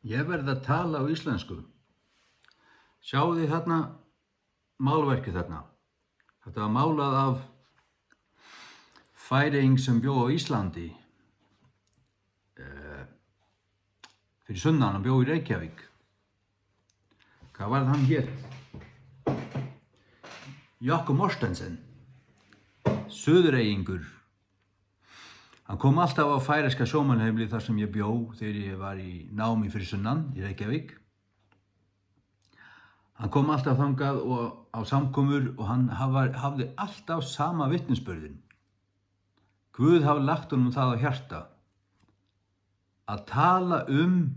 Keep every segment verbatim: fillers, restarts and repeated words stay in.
Eg verð at tala á íslendsku. Sjáið tit, málverkið, hatta var málað av Færeying sum bjó á Íslandi, eh, fyri sunnan, hann bjó í Reykjavík. Hvat var hann hét? Jákup Mortensen, suðuroyingur. Hann kom altíð á færeyska sjómannaheimilið, har sum eg bjó, tá eg var í námi fyri sunnan í Reykjavík. Hann kom altíð á samkomur og hann hava-, hevði altíð sama vitnisburðin. Gud hevði lagt honum tað á hjarta at tala um,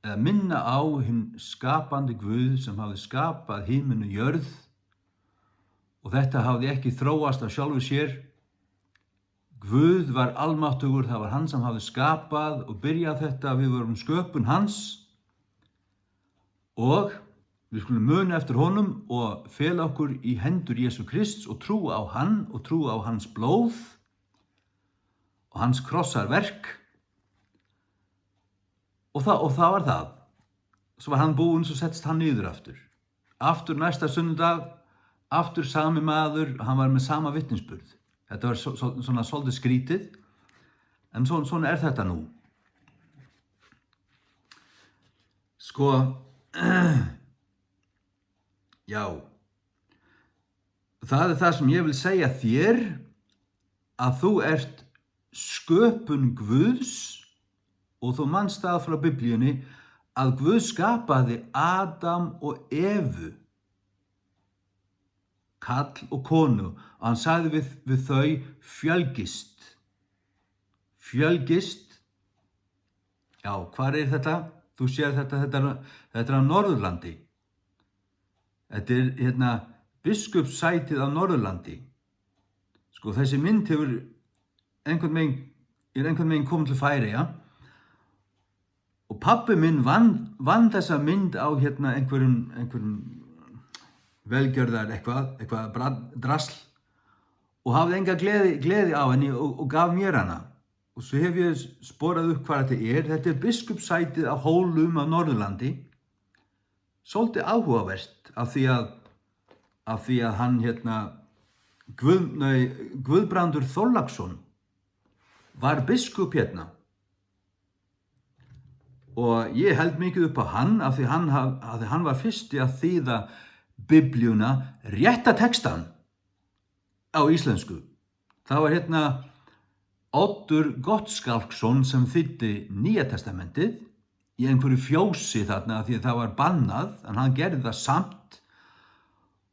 at minna á hin skapandi Gud, sum hevði skapað himin og jørð, og hetta hevði ikki tróast av sjálvum sær. Gud var almáttugur, tað var hann, sum hevði skapað og byrjað hetta, vit vóru skøpun hans. Og vit skulu muna eftir honum og fela okkum í hendur Jesu Krists og trúa á hann og trúa á hans blóð og hans krossarverk. Og tað, og tað var tað. So var hann búin, so settist hann niður aftur. Aftur næsta sunnudag, aftur sami maður, hann var við sama vitnisburð. Hetta var so, so, svolítið skrítið, en so, so er hetta nú. Sko, já. Tað er tað, sum eg vil siga tær, at tú ert skøpun Guðs, og tú manst tað frá Bibliuni, at Guð skapaði Adam og Evu, kall og konu, og hann sagði við, við tey: Fjølgist. Fjølgist. Já, hvar er hetta? Tú sær hetta, hetta er, hetta er á Norðurlandi. Hetta er, hetta er biskupssætið á Norðurlandi. Sko, hesi mynd hevur einhvern vegin, er einhvern vegin komin til Færeyja. Og pabbi mín vann, vann hesa mynd av, hetta er einhvørjum, einhvørjum vælgjørðar, hetta, hetta drasl, og hevði enga gleði, gleði av henni og, og gav mær hana. Og so havi eg s-, skorið upp, hvar hetta er. Hetta er biskupssætið á Hólum á Norðurlandi. Svolítið áhugavert, av tí at, av tí at hann, hetta, Guð-, nei, Guðbrandur Þorláksson var biskup hetta. Og eg helt mikið upp á hann, af tí hann ha-, af tí hann var fyrsti at skríva Bibliuna, rætta tekstan, á íslendsku. Tað var, hetta, Oddur Gottskálksson, sum skrívaði Nýja Testamentið í einhverju fjósi, af tí tað var bannað, en hann gerði tað samt,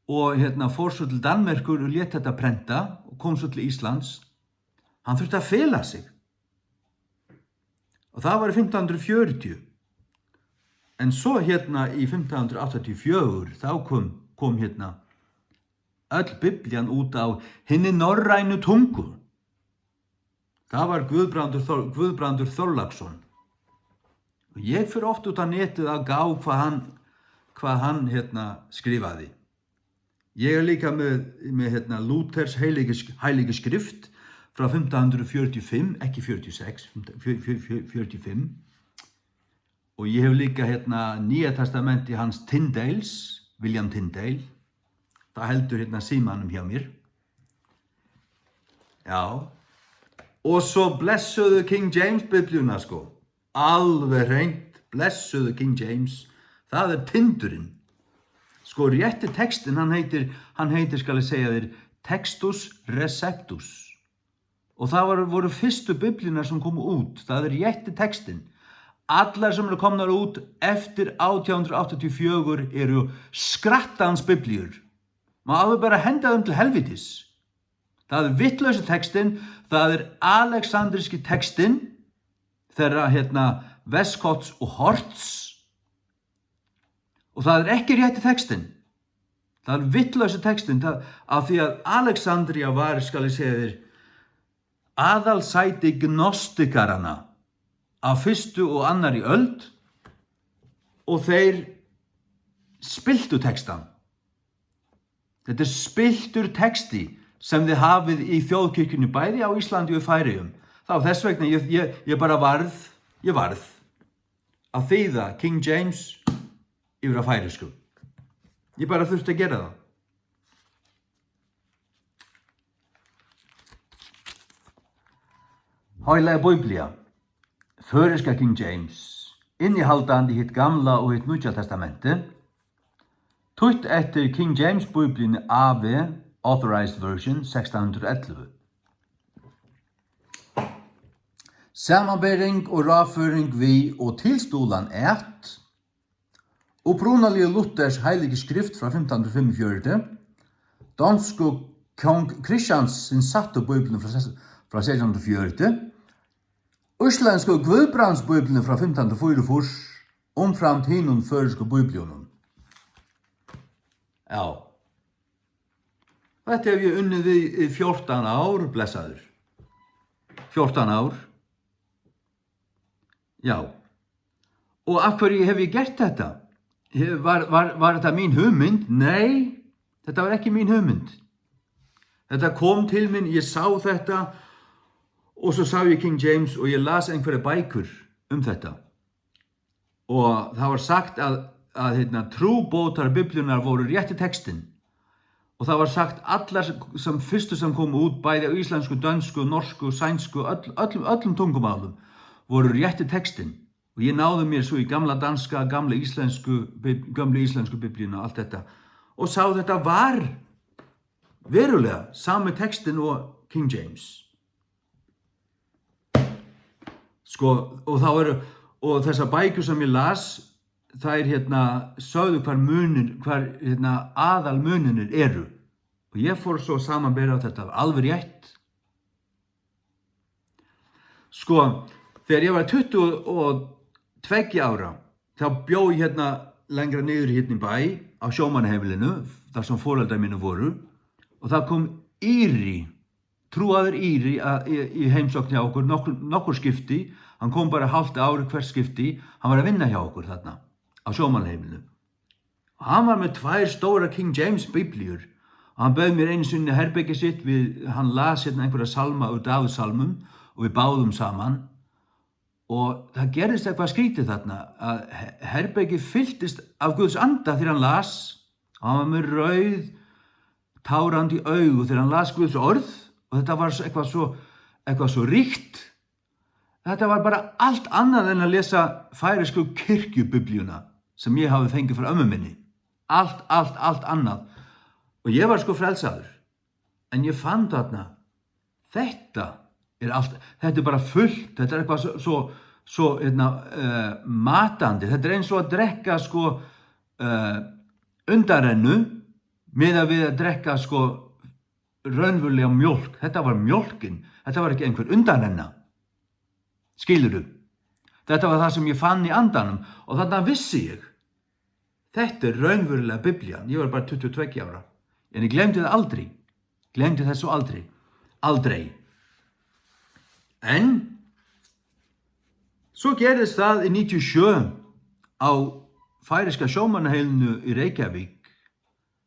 og, hetta, fór so til Danmerkur og lét hetta prenta og kom so til Íslands. Hann fekk fela seg. Og tað var í fimtan hundrað og fjøruti. En so, hetta, í fimtan hundrað og áttaogfjøruti, tá kom, kom, hetta, øll Biblian út á hinni norrænu tungu. Tað var Guðbrandur Þor-, Guðbrandur Þorláksson. Og eg fer ofta út á netið at gá, hvat hann, hvat hann, hetta, skrivaði. Eg eri líka við, við, hetta, Luthers Heilige Sk-, Heilige Skrift frá fimtan hundrað og fjøruti og fimm, ikki fjøruti og seks, fimtan, fjør-, fjør-, fjør-, fjøruti og fimm. Og eg havi líka, hetta, Nýja Testamentið hans Tyndales, William Tyndale. Tað heldur, hetta, símanum hjá mær. Ja. Og so blessuðu King James Bibliuna, sko. Alveg hreint, blessuðu King James. Tað er tindurin. Sko, rætti tekstin, hann heitir, hann heitir, skal eg siga tær, Textus Receptus. Og tað var, vóru fyrstu Bibliurnar, sum komu út. Tað er rætti tekstin. Allar, sum eru komnar út eftir átjan hundrað og áttaogfjøruti, eru skrattans Bibliur. Man alveg bara henda teimum til helvitis. Tað er vitleisi tekstin, tað er aleksandriski tekstin, teirra, hetta, Westcotts og Horts. Og tað er ikki rætti tekstin. Tað er vitleisi tekstin, tað, af tí at Alexandria var, skal eg siga tær, aðalsæti gnostikaranna á fyrstu og annarri øld, og teir spiltu tekstan. Hetta er spiltur teksti, sum vit hava í Þjóðkirkjuni, bæði á Íslandi og í Færeyjum. Tað var tess vegna eg, eg, eg bara varð, eg varð. at flyta King James yvir á færeysku. Eg bara fyrst at gera tað. Heilaga Bíblia, føroyska King James, innihaldandi hitt gamla og hitt nýggja testamentið, týtt eftir King James Bíbliuni A V, Authorized Version, sekstan hundrað og ellivu. Samanbering og ráðføring við og tilstuðlan at: Upprunaligu Luthers Heiligu Skrift frá fimtan hundrað og fimmogfjøruti, donsku Kong Christians sins sættu Bíbliuni frá ses-, frá seytjan hundrað og fjøruti, íslendsku Guðbrandsbíbliuni frá fimtan hundrað og fýraogfýrs, umframt hinum føroysku bíbliunum. Ja. Hetta havi eg unnið við í fjúrtan ár, blessaður. Fjúrtan ár. Ja. Og af hvørju havi eg gjørt hetta? He-, var, var, var hetta mín hugmynd? Nei, hetta var ikki mín hugmynd. Hetta kom til mín, eg sá hetta, og so sá eg King James, og eg las einhverjar bækur um hetta. Og tað var sagt, at, at, hetta, trúbótar Bibliunnar vóru rætti tekstin. Og tað var sagt, allar sum, sum fyrstu sum komu út, bæði á íslendsku, dønsku, norsku, sænsku, øll, øllum, øllum tungumálum, vóru rætti tekstin. Og eg náði mér so í gamla danska, gamla íslendsku, bib-, gømlu íslendsku Bibliuna og alt hetta. Og sá, hetta var veruliga sami tekstin og King James. Sko, og tað var, og hesar bækur sum eg las, tær, hetta, søgdu, hvar munir, hvar, hetta, aðalmunirnir eru. Og eg fór so at samanbera, at hetta var alveg rætt. Sko, tá eg var tuttugu og tveggja ára, tá bjó eg, hetta, lengra niðri, hetta, í Bý, á sjómannaheimilinum, har sum foreldrar mínir vóru, og tá kom Iri, trúaður Iri, a, í, í heimsókn hjá okkum, nokkur, nokkur skifti. Hann kom bara hálvt ár í hvørt skifti. Hann var at vinna hjá okkum, hetta, á sjómannaheimilinum. Og hann var við tveir stórar King James Bibliur. Og hann bauð mær einu sinni í herbergið sítt, vit, hann las, hetta, einhverjar salmar úr Dávidssalmum, og vit báðu saman. Og tað gerðist okkurt skrítið, hetta, at he-, herbergið fylltist av Guðs anda, tá hann las. Og hann var við reyð, tárandi eygu, tá hann las Guðs orð. Og hetta var so, okkurt so, okkurt so ríkt. Hetta var bara alt annað enn at lesa færeysku kirkjubibliuna, sum eg havi fingið frá ommu míni. Alt, alt, alt annað. Og eg var, sko, frelsaður. En eg fann tað, hetta er alt, hetta er bara fult, hetta er okkurt so, so, so, hetta, eh, matandi. Hetta er eins og at drekka, sko, eh, undanrennu, meðan vit at drekka, sko, raunveruliga mjólk. Hetta var mjólkin. Hetta var ikki einhver undanrenna. Skilur tú? Hetta var tað, sum eg fann í andanum, og tað vissi eg. Hetta er raunveruliga Biblian. Eg var bara tuttugu og tveggja ára. Men eg gloymdi tað aldri. Gloymdi tað so aldri. Aldrei. En so gerðist tað í níggjuogtjúgu á færeyska sjómannaheimlinum í Reykjavík.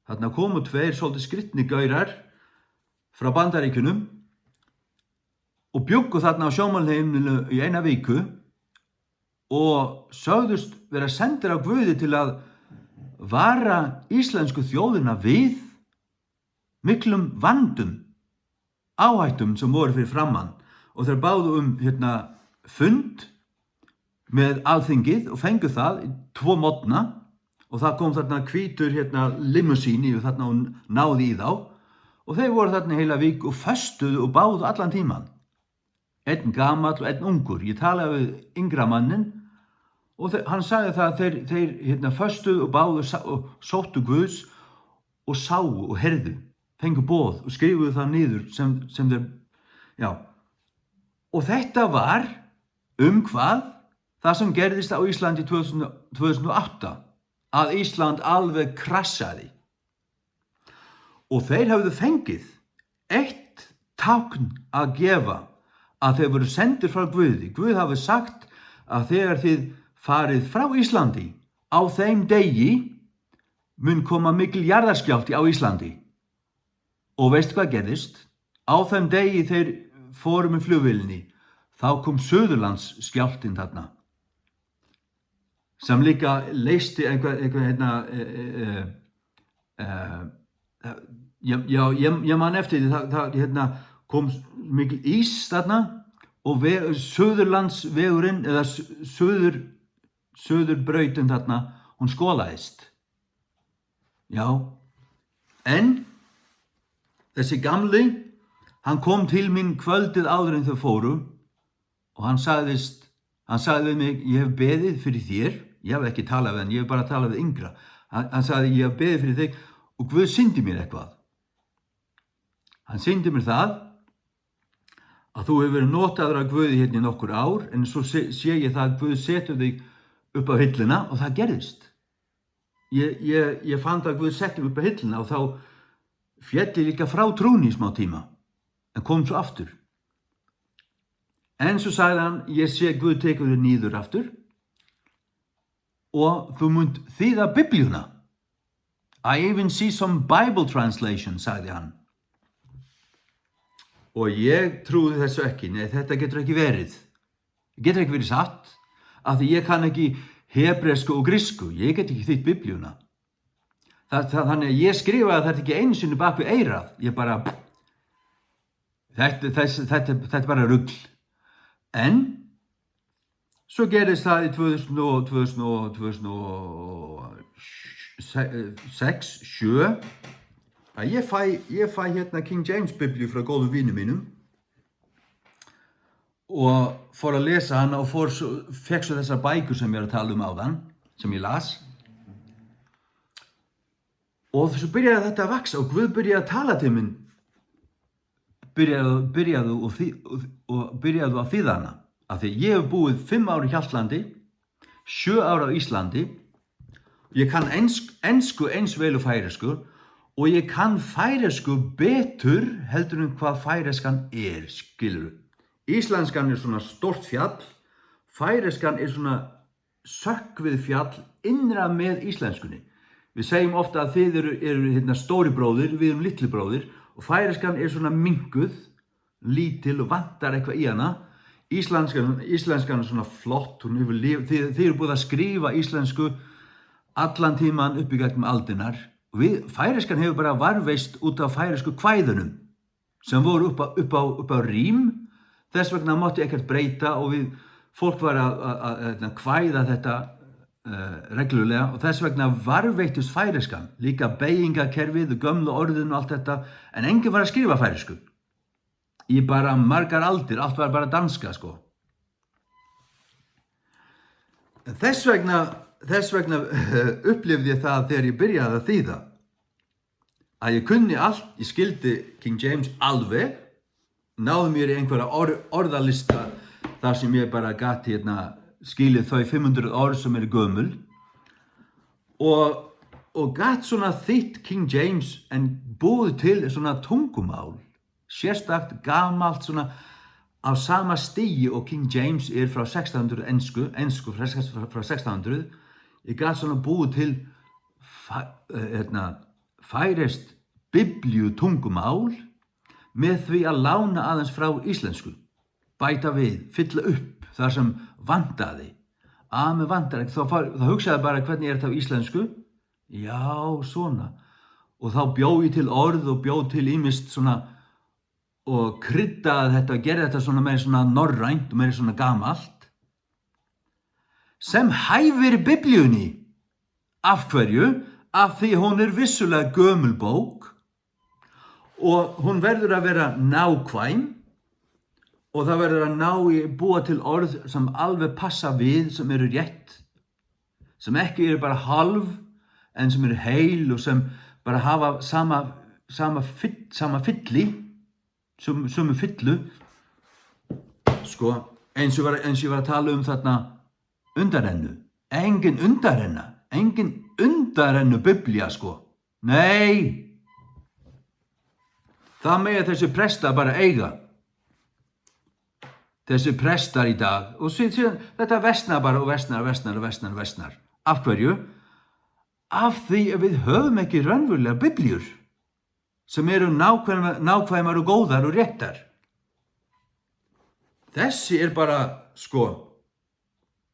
Hetta komu tveir svolítið skritnir gaurar frá Bandaríkjunum og bjuggu hetta á sjómannaheimlinum í eina viku og søgdust vera sendir av Guði til at vara íslendsku þjóðina við miklum vandum, áhættum, sum vóru fyri framman, og teir báðu um, hetta, fund við Altingið og fingu tað tvo morgnar, og tá kom hetta hvítur, hetta, limousine, og hetta, og náði í teir, og teir vóru hetta heila viku og føstuðu og báðu allan tíman. Einn gamall og einn ungur. Eg talaði við yngra mannin, og tað, hann segði tað, at teir, teir, hetta, føstuðu og báðu og sa-, og sóttu Guðs og sáu og heyrðu, fingu boð og skrivaðu tað niður sum, sum teir, ja. Og hetta var um hvat? Tað, sum gerðist á Íslandi í tvey túsund, tvey túsund og átta, at Ísland alveg krassaði. Og teir høvdu fingið eitt tákn at geva, at teir vóru sendir frá Guði. Guð hevði sagt, at: Tegar tit farið frá Íslandi, á teim degi mun koma mikil jarðarskjálvti á Íslandi. Og veitst, hvat gerðist? Á teim degi teir fóru við flugvélini, tá kom Suðurlandsskjálvtin, hetta. Sum líka leysti einhver, einhver, herna, eh, eh, eh, eh, ja, ja, ja, ja, man eftir, tá, tá, herna, kom s-, mikil ís tað, og ve-, Suðurlandsvegurin, ella s-, Suður-, Suðurbrautin tað, hon skolaðist. Ja. En, hesi gamli, hann kom til mín kvøldið áðrenn tey fóru, og hann sagðist, hann sagði við meg: "Eg hevði beðið fyri tær." Eg hevði ikki talað við hann, eg hevði bara talað við Ingra. Hann, hann sagði: "Eg hevði beðið fyri teg, og Guð sýndi mér eitt." Hann sýndi mér tað, at tú hevur verið notaður av Guði herni í nokkur ár, en so sé, sé eg tað, at Guð setur teg upp á hillina, og tað gerðist. Eg, eg, eg fann tað, Guð setti meg upp á hillina, og tá félli eg líka frá trúnni í smá tíma, en kom so aftur. En so sagði hann: "Eg sé, Guð tekur teg niður aftur, og tú munt þýða Bibliuna. I even see some Bible translation," sagði hann. Og eg trúði hesum ikki. Nei, hetta getur ikki verið. Getur ikki verið satt, at eg kann ikki hebreisku og griksku. Eg get ikki týtt Bibliuna. Tað, tað, hann, eg skrivaði tað ikki einu sinni bak við eyrað. Eg bara, hetta, hetta, hetta, hetta er bara rugl. En so gerðist tað í tvey túsund og, tvey túsund og, tvey túsund og seks, sjey, at eg fái, eg fái herna King James Bibliu frá góðum vini mínum, og fór at lesa hana og fór so, fekk so hesar bøkur sum eg var at tala um áðan, sum eg las. Og so byrjaði hetta at vaksa, og Guð byrjaði at tala til mín. Byrjaðu, byrjaðu og, og, og byrjaðu at fáa hana. Af tí eg havi búð fimm ár í Hjaltlandi, sjey ár á Íslandi. Eg kann ensk-, ensku eins væl og færeysku, og eg kann færeysku betur heldur enn hvat færeyskan er, skilurðu. Íslendskan er sum eitt stórt fjall, færeyskan er sum eitt søkkvið fjall innra við íslendskunni. Vit siga ofta at tit eru, eru, herna, stóri bróðir, vit eru lítli bróðir, og færeyskan er sum minkuð, lítil og vantar okkurt í hana. Íslendskan, íslendskan er sum flott, hon hevur liv-, tit, tit eru búin at skriva íslendsku allan tíman upp ígjøgnum aldirnar. Og vit, færeyskan hevur bara varðveist út av færeysku kvæðunum, sum vóru upp á, upp á, upp á rim. Tess vegna mátti ekkert broyta, og vit, fólk var at, at, at, at kvæða hetta, eh, regluliga, og tess vegna varðveittist færeyskan, líka beygingakerfið og gomlu orðini og alt hetta, en eingin var at skriva færeysku. Í bara margar aldir, alt var bara danska, sko. Tess vegna, tess vegna upplivdi eg tað, at eg byrjaði at týða, at eg kunni alt, eg skildi King James alveg, náði mær í einhverja orð-, orðalista, tað sum eg bara gat, herna, skilið tey fimm hundrað orð sum eru gomul, og, og gat sum týtt King James, ein búð til sum tungumál, serstakt gamalt, sum á sama stigi og King James er frá sekstan hundrað, ensku, ensku frá seks-, frá, frá sekstan hundrað. Eg gat sum búð til fa-, eh, herna, færeyskt bibliutungumál, við tí at læna aðeins frá íslendsku, bæta við, fylla upp tað sum vantaði. Á, men vantar ikki, so fá-, so hugsaði eg bara: "Hvussu er tað á íslendsku?" Ja, sum. Og so bjó eg til orð og bjó til ymiskt sum, og kryddaði hetta, gerði hetta sum meira sum norrænt og meira sum gamalt. Sum hæfir Bibliuni. Av hvørjum? Av tí hon er vissuliga gomul bók, og hon verður at vera nákvæm, og tað verður at ná í, búa til orð sum alveg passa við, sum eru rætt, sum ikki eru bara hálv, en sum eru heil, og sum bara hava sama, sama fyll-, sama fylli, sum, sum fylli. Sko, eins og var, eins og var at tala um tað, undanrennu. Eingin undanrenna, eingin undanrennubiblia, sko. Nei. Tað mega tessir prestar bara eiga. Tessir prestar í dag. Og so, so, hetta versnar bara og versnar og versnar og versnar og versnar. Av hvørjum? Av tí at vit høvum ikki raunveruligar bibliur, sum eru nákvæmar, nákvæmar og góðar og rættar. Hetta er bara, sko,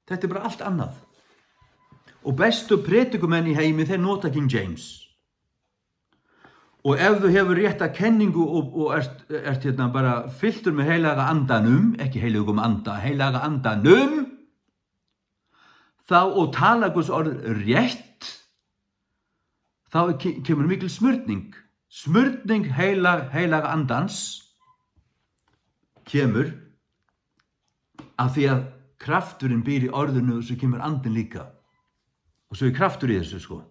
hetta er bara alt annað. Og bestu predikumenn í heimi, tey nota King James. Og ef tú hevur rætta kenningu og, og ert, ert, ert, bara fyltur við heilaga andanum, ikki heilagum anda, heilaga andanum, Tá og tala Guds orð rætt, tá ke-, kemur mikil smyrning. Smyrning heilag-, heilaga andans kemur af tí, at krafturin býr í orðinu, og so kemur andin líka. Og so er kraftur í hesum, sko.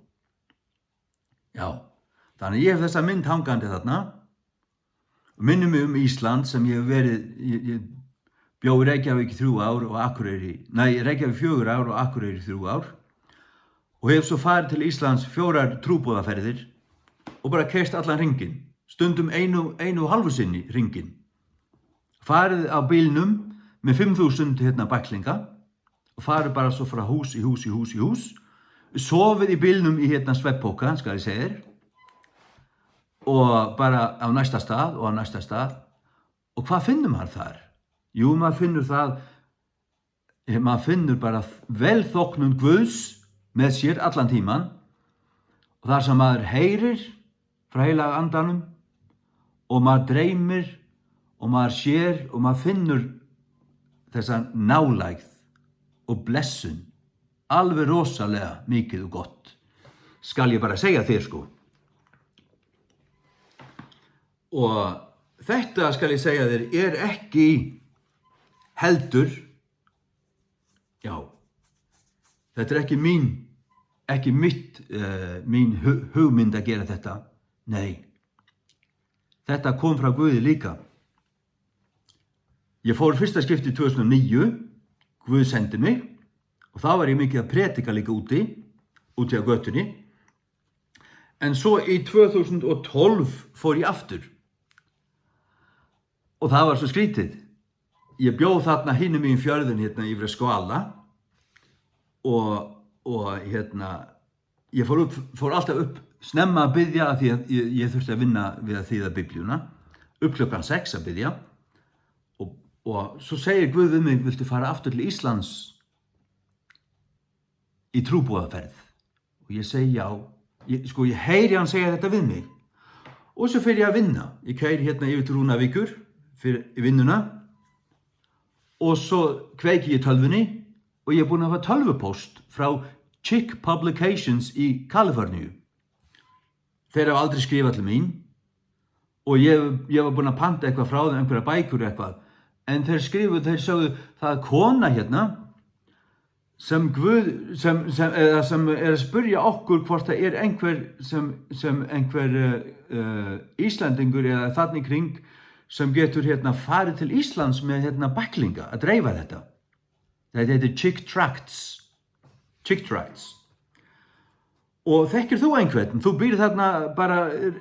Ja, Dani, eg havi hesa mynd hangandi tað. Og minnir meg um Ísland, sum eg havi verið, eg, eg bjó í Reykjavík í tríggjar ár og Akureyri, nei, í Reykjavík fjögur ár og Akureyri í tríggjar ár. Og havi so farið til Íslands fjórar trúboðaferðir og bara koyrt allan hringin. Stundum einu, einu og hálvu sinni hringin. Farið á bilinum við fimm túsund, hetta, bæklingar og farið bara so frá hús í hús í hús í hús. Sovið í bilinum í, hetta, svefnpoka, skal eg siga tær. Og bara av næsta stað og av næsta stað. Og hvat finnur maður har? Jú, maður finnur tað, eh, maður finnur bara veltogn Guds við sær allan tíman. Og tað sum maður hoyrir frá heilaga andanum, og maður droymir, og maður sær, og maður finnur hesa nálægð og blessun, alveg rosaliga mikið og gott, skal eg bara siga tær, sko. Og hetta, skal eg siga tær, er ikki heldur, ja, hetta er ikki mín, ikki mítt, eh, mín hu-, hugmynd at gera hetta. Nei. Hetta kom frá Guði líka. Eg fór fyrsta skifti í tvey túsund og níu, Guð sendi meg, og tá var eg mikið at predika líka úti, úti á gøtuni. En so í tvey túsund og tólv fór eg aftur. Og tað var so skrítið. Eg bjó tað hinumegin fjørðin, hetta, yvir á Skála. Og, og, hetta, eg fór upp, fór altíð upp snemma at biðja, af tí at eg, eg fór at vinna við at skilja Bibliuna. Upp klokkan seks at biðja. Og, og so sigur Guð við meg: "Vilt tú fara aftur til Íslands í trúboðaferð?" Og eg sigi: "Ja." Eg, sko, eg hoyri hann siga hetta við meg. Og so fari eg at vinna. Eg koyri, hetta, yvir til Runavíkur fyri vinnuna. Og so kveiki eg tølvuni, og eg eri búin at fáa tølvupost frá Chick Publications í Kaliforníu. Tey hava aldri skrivað til mín, og eg, eg var búin at panta okkurt frá teimum, einhverjar bøkur og okkurt. En tey skrivaðu, tey søgdu: "Tað er kona hetta, sum Guð, sum, sum, eh, sum er at spyrja okkum, hvort tað er einhver, sum, sum einhver, eh, eh, Íslendingur ella tað í kring, sum getur, hetta, farið til Íslands við, hetta, bæklingar, at dreifa hetta." Tað eitur Chick Tracts. Chick Tracts. Og, "Tekir tú einhvern? Tú býr tað bara, eh,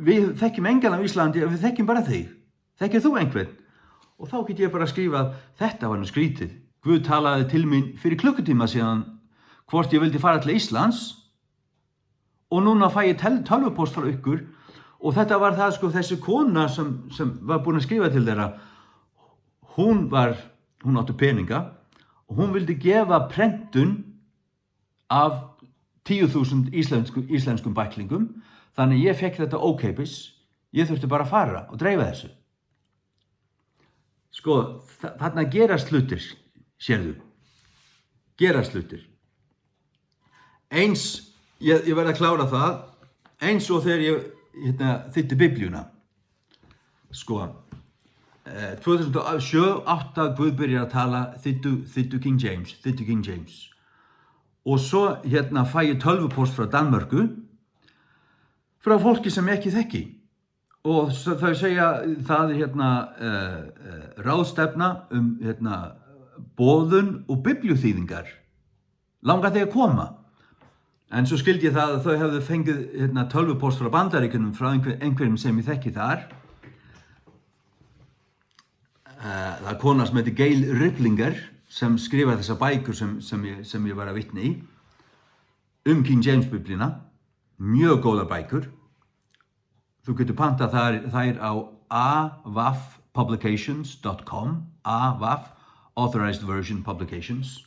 vit tekja engan av Íslandi, vit tekja bara teg. Tekir tú einhvern?" Og tá kundi eg bara skriva: "Hetta var nú skrítið. Guð talaði til mín fyri klukkutíma síðan, hvort eg vildi fara til Íslands. Og nú fái eg tel-, tølvupost frá ykkum." Og hetta var tað, sko, hesi kona sum, sum var búin at skriva til teirra, hon var, hon átti peningar, og hon vildi geva prentun av tíggju túsund íslendsku-, íslendskum bæklingum, tannig eg fekk hetta ókeypis. Eg tørdi bara fara og dreiva hesi. Sko, tha-, tharna gerast hlutir, sérðu. Gerast hlutir. Eins, eg, eg var at klára tað, eins og tá eg, hetta, týddi Bibliuna. Sko, eh, tvey túsund og sjey, átta, Guð byrjar at tala, týddi, týddi King James, týddi King James. Og so, hetta, fái eg tølvupost frá Danmørku, frá fólki sum eg ikki tekki. Og so, tey siga, tað er, hetta, eh, eh, ráðstevna um, hetta, boðun og bibliuthýðingar. Langar tey at koma? En so skildi eg tað, at tey høvdu fingið, hetta, tølvupost frá Bandaríkjunum, frá einhver-, einhverjum sum eg tekki har. Eh, tað er kona sum eitur Gail Riplinger, sum skrivar hesar bøkur sum, sum eg, sum eg var vitni í, um King James Bibliuna. Mjög góðar bøkur. Tú getur pantað tær, tær á avaf publications dot com, avaf, Authorized Version Publications.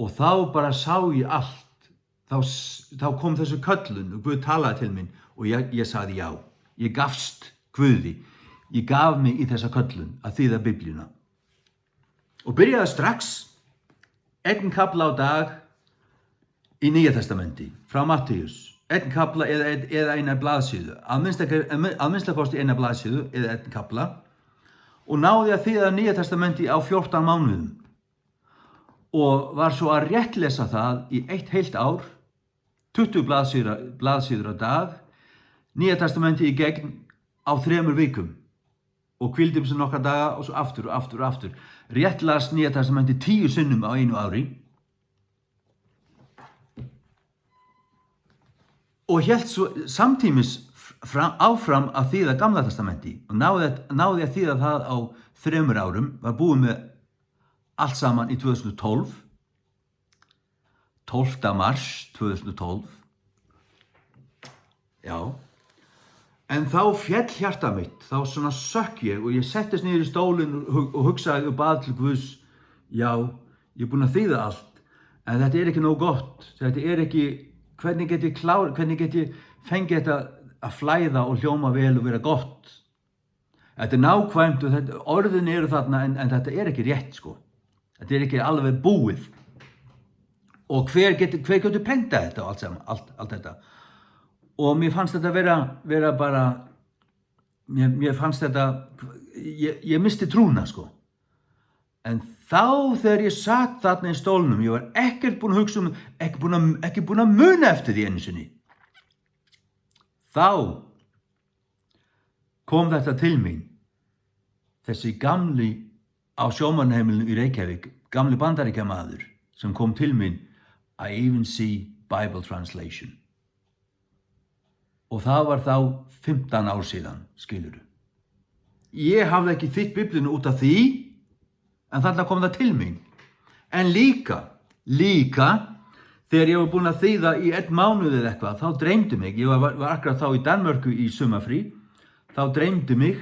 Og tá bara sá eg alt. Tá s-, tá kom hesi køllini, og Gud talaði til mín, og eg, eg sagði já. Eg gavst Gudi. Eg gav meg í hesa køllun at skilja Bibliuna. Og byrjaði strax, einn kapla á dag í Nýja Testamenti, frá Matteus. Einn kapla eða, eða eina blaðsíðu. Al minsta, al minsta kosti eina blaðsíðu eða einn kapla. Og náði at skilja Nýja Testamenti á fjúrtan mánuðum. Og var so at rættlesa tað í eitt heilt ár, tuttugu blaðsíður, blaðsíður á dag, Nýja Testamentið í gegn á trimum vikum. Og hvíldi um seg nakrar dagar, og so aftur og aftur og aftur. Rættlas Nýja Testamentið tíggju sinnum á einum ári. Og helt so samtímis f-, fram, áfram at skilja Gamla Testamentið. Og náði at, náði at skilja tað á trimum árum, var búin við alt saman í tvey túsund og tólv. Tólvta mars tvey túsund og tólv. Ja. En tá féll hjarta mítt, tá sona søkk eg, og eg settist niður í stólin og hug-, og hugsaði og bað til Guðs: "Ja, eg er búin at skilja alt, en hetta er ikki nóg gott. Hetta er ikki, hvussu geti eg klár, hvussu geti eg fingið hetta at flyta og hljóma væl og vera gott?" Hetta er nákvæmt, og hetta, orðini eru tað, en, en hetta er ikki rætt, sko. Hetta er ikki alveg búið. Og hvør getur, hvør getur prentað hetta og alt saman, alt, alt hetta? Og mær fanst hetta vera, vera bara, mær, mær fanst hetta, eg, eg misti trúna, sko. En tá, tá eg sat tað í stólinum, eg var ikki búin at hugsa um, ikki búin at, ikki búin at muna eftir tí einu sinni. Tá kom hetta til mín. Hesi gamli á Sjómannaheimilinum í Reykjavík, gamli bandaríkjamaður, sum kom til mín, "I even see Bible translation." Og tað var tá fimtan ár síðan, skilur tú. Eg havi ikki skilið Bibliuna út av tí, en tað kom til mín. En líka, líka, tá eg var búin at skilja í ein mánaða ella okkurt, tá dreymdi meg, eg var, var akkurát tá í Danmørku í summarfrí, tá dreymdi meg,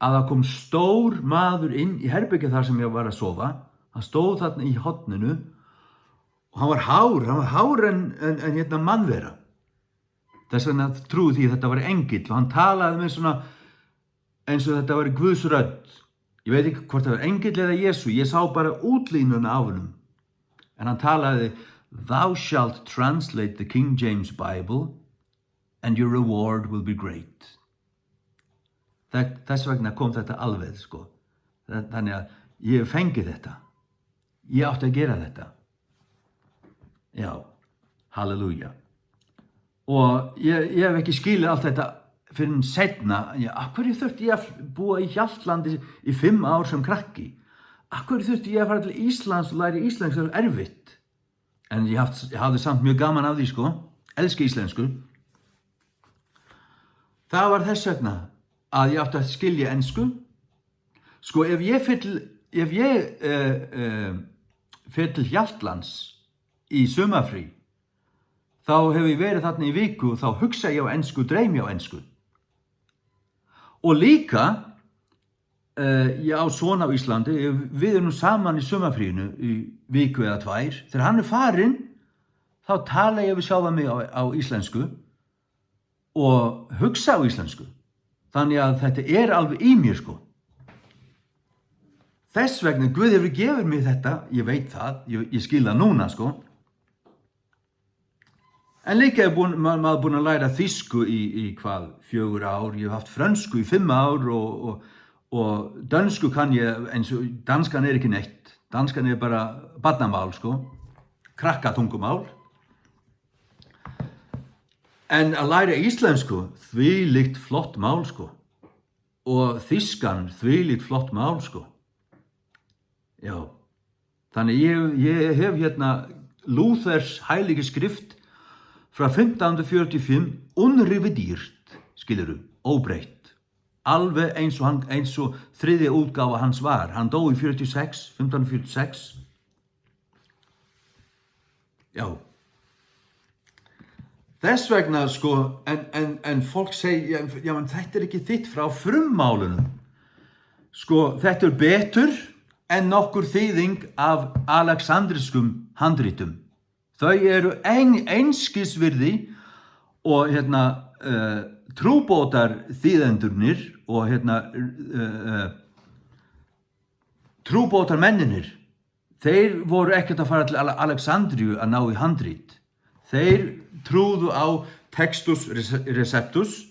at tað kom stór maður inn í herbergið, har sum eg var at sova. Hann stóð tað í horninum, og hann var hárri, hann var hárri enn, enn, enn, hetta, mannvera. Tað vegna trúði eg, at hetta var engill, og hann talaði við meg sona, eins og hetta var Guðs rødd. Eg veit ikki, hvort tað var engill ella Jesus, eg sá bara útlinjuna av honum. En hann talaði: "Thou shalt translate the King James Bible, and your reward will be great." Tað, tað vegna kom hetta alveg, sko. Tað, tannig at eg fekk hetta. Eg átti at gera hetta. Ja, halleluja. Og eg, eg havi ikki skilið alt hetta fyrr enn seinni. Ja, af hvørjum tørdi eg at búa í Hjaltlandi í fimm ár sum krakki? Af hvørjum tørdi eg at fara til Íslands og læra íslendskt, tað var erfitt. En eg haft, eg havi samt mjög gaman av tí, sko. Elski íslendsku. Tað var tað vegna, at eg átti at skilja ensku. Sko, ef eg fer til, ef eg, eh, eh, fer til Hjaltlands í summarfrí, tá havi eg verið tað í viku, tá hugsi eg á ensku, droymi á ensku. Og líka, eh, eg á son á Íslandi, eh, vit eru nú saman í summarfríini í viku ella tvær. Tá hann er farin, tá tali eg við sjálvan meg á, á íslendsku og hugsi á íslendsku. Tannig at hetta er alveg í mær, sko. Tað vegna Gud hevur givið mær hetta, eg veit tað, eg, eg skilji tað núna, sko. En líka er búin, man, man er búin at læra týsku í, í hvat, fjögur ár. Eg havi havt frønsku í fimm ár, og, og, og dønsku kann eg, eins og, danskan er ikki neitt. Danskan er bara barnamál, sko. Krakkatungumál. En at læra íslendsku, tvílíkt flott mál, sko. Og týskan, tvílíkt flott mál, sko. Ja. Tannig eg, eg havi her Luthers Heilige Skrift frá fimtan hundrað og fjørutíu og fimm, unrevideret, skilur tú, óbroytt. Alveg eins og hann, eins og triðja útgáva hans var. Hann dó í fjørutíu og seks, fimtan hundrað og fjørutíu og seks. Ja. Tess vegna, sko, en, en, en fólk segir, ja, ja, men hetta er ikki titt frá frummálinum. Sko, hetta er betur enn nokkur þýðing av aleksandriskum handritum. Tey eru ein-, einskis virði og, herna, eh, trúbotarthýðendurnir og, herna, eh, eh, trúbotarmenninir, teir vóru ekkert at fara til Ale-, Alexandriu at ná í handrit. Teir trúðu á Textus Rece-, Receptus,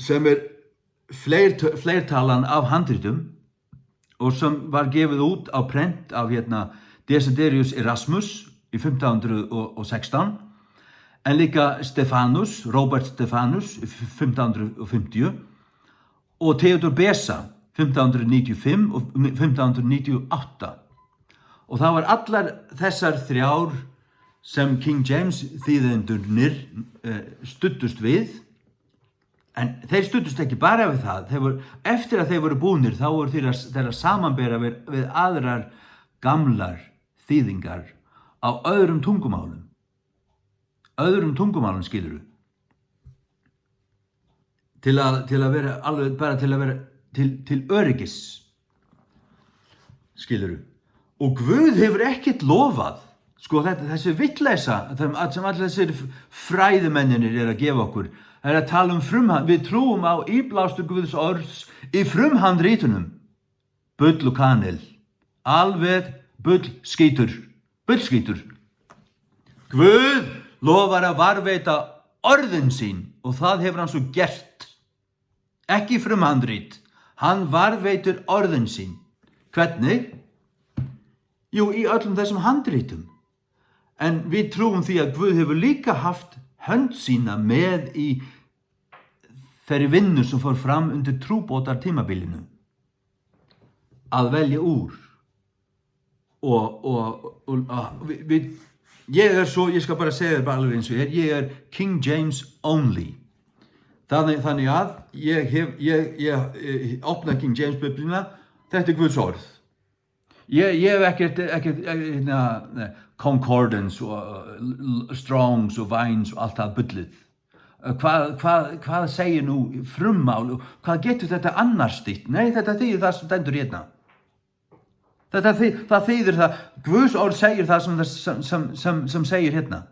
sum er fleirtø-, fleirtalan av handritum, og sum var givið út á prent av, herna, Desiderius Erasmus í fimtan hundrað og sekstan, en líka Stefanus, Robert Stefanus, í f-, fimtan hundrað og fimti, og Theodor Beza, fimtan hundrað og níggju og fimm og fimtan hundrað og níggju og átta. Og tað var allar hesar tríggjar sum King James thýðendurnir, eh, studdust við. En tey studdust ikki bara við tað. Tey vóru, eftir at tey vóru búnir, tá vóru tey at, tey at samanbera við, við aðrar gamlar thýðingar á øðrum tungumálum. Øðrum tungumálum, skilur tú. Til at, til at vera alveg, bara til at vera til, til øryggis. Skilur tú? Og Guð hevur ekkert lovað. Sko, hetta, hesi vitleysa, at, at sum allir hesir f-, fræðimenninir eru at geva okkur, er at tala um frumhan-, vit trúa á íblástur Guðs orðs í frumhandritunum. Bull og kanil. Alveg bullskítur. Bullskítur. Guð lovar at varðveita orðin sín, og tað hevur hann so gert. Ekki frumhandrit. Hann varðveitir orðin sín. Hvønn? Jú, í øllum hesum handritum. En vit trúa á tað, at Guð hevur líka havt hønd sína við í tær vinnur, sum fór fram undir trúbotartímabilinu. At velja úr. Og, og, og, og vit, vit, eg eri so, eg skal bara siga tað bara alveg eins og er, eg eri King James only. Tannig, tannig at eg havi, eg, eg, eh, opni King James Bibliuna, hetta er Guðs orð. Eg, eg havi ekkert, ekkert, eh, na, na, concordance og, eh, Strongs og Vines og alt tað bullið. Eh, hvat, hvat, hvat sigur nú frummál? Hvat getur hetta annars tað? Nei, hetta er tað sum stendur her. Hetta tað, tað sigur tað. Guðs orð sigur tað sum, sum, sum, sum, sum sigur her.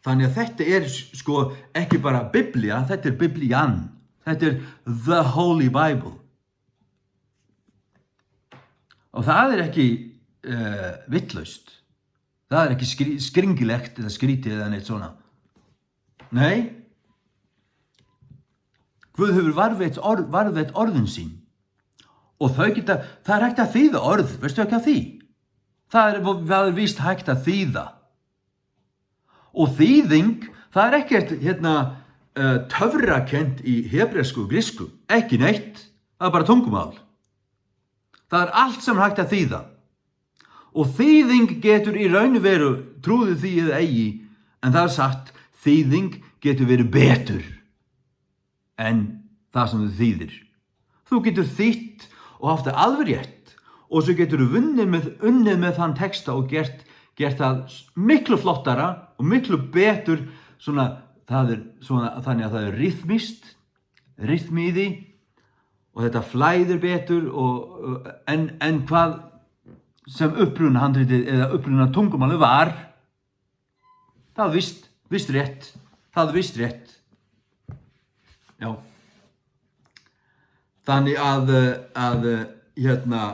Tannig at hetta er, sko, ikki bara Biblia, hetta er Biblian. Hetta er the Holy Bible. Og tað er ikki, eh, vitlaust. Tað er ikki skri-, skringilegt ella skrítið ella neitt sovorðið. Nei. Guð hevur varðveitt orð, varðveitt orðin sín. Og tað geta, tað er hægt at þýða orð, veitst tú hvat tað? Tað er, tað er víst hægt at þýða. Og þýðing, tað er ikki, herna, eh, tørrakent í hebreisku og griksku. Ikki neitt. Tað er bara tungumál. Tað er alt sum er hægt at þýða. Og þýðing getur í raun og veru, trúið tað ella ei, en tað er satt, þýðing getur verið betur enn tað sum tú þýðir. Tú getur þýtt og havt tað alveg rætt, og so getur tú vunnið við, unnið við tann teksta og gjørt, gjørt tað s-, miklu flottara og miklu betur, sovorðið, tað er, sovorðið, tannig at tað er rytmiskt, rytmi í tí, og hetta flytur betur og, og, enn, enn hvat sum upprunahandritið ella upprunatungumálið var. Tað er víst, víst rætt. Tað er víst rætt. Ja. Tannig at, eh, at, eh, herna,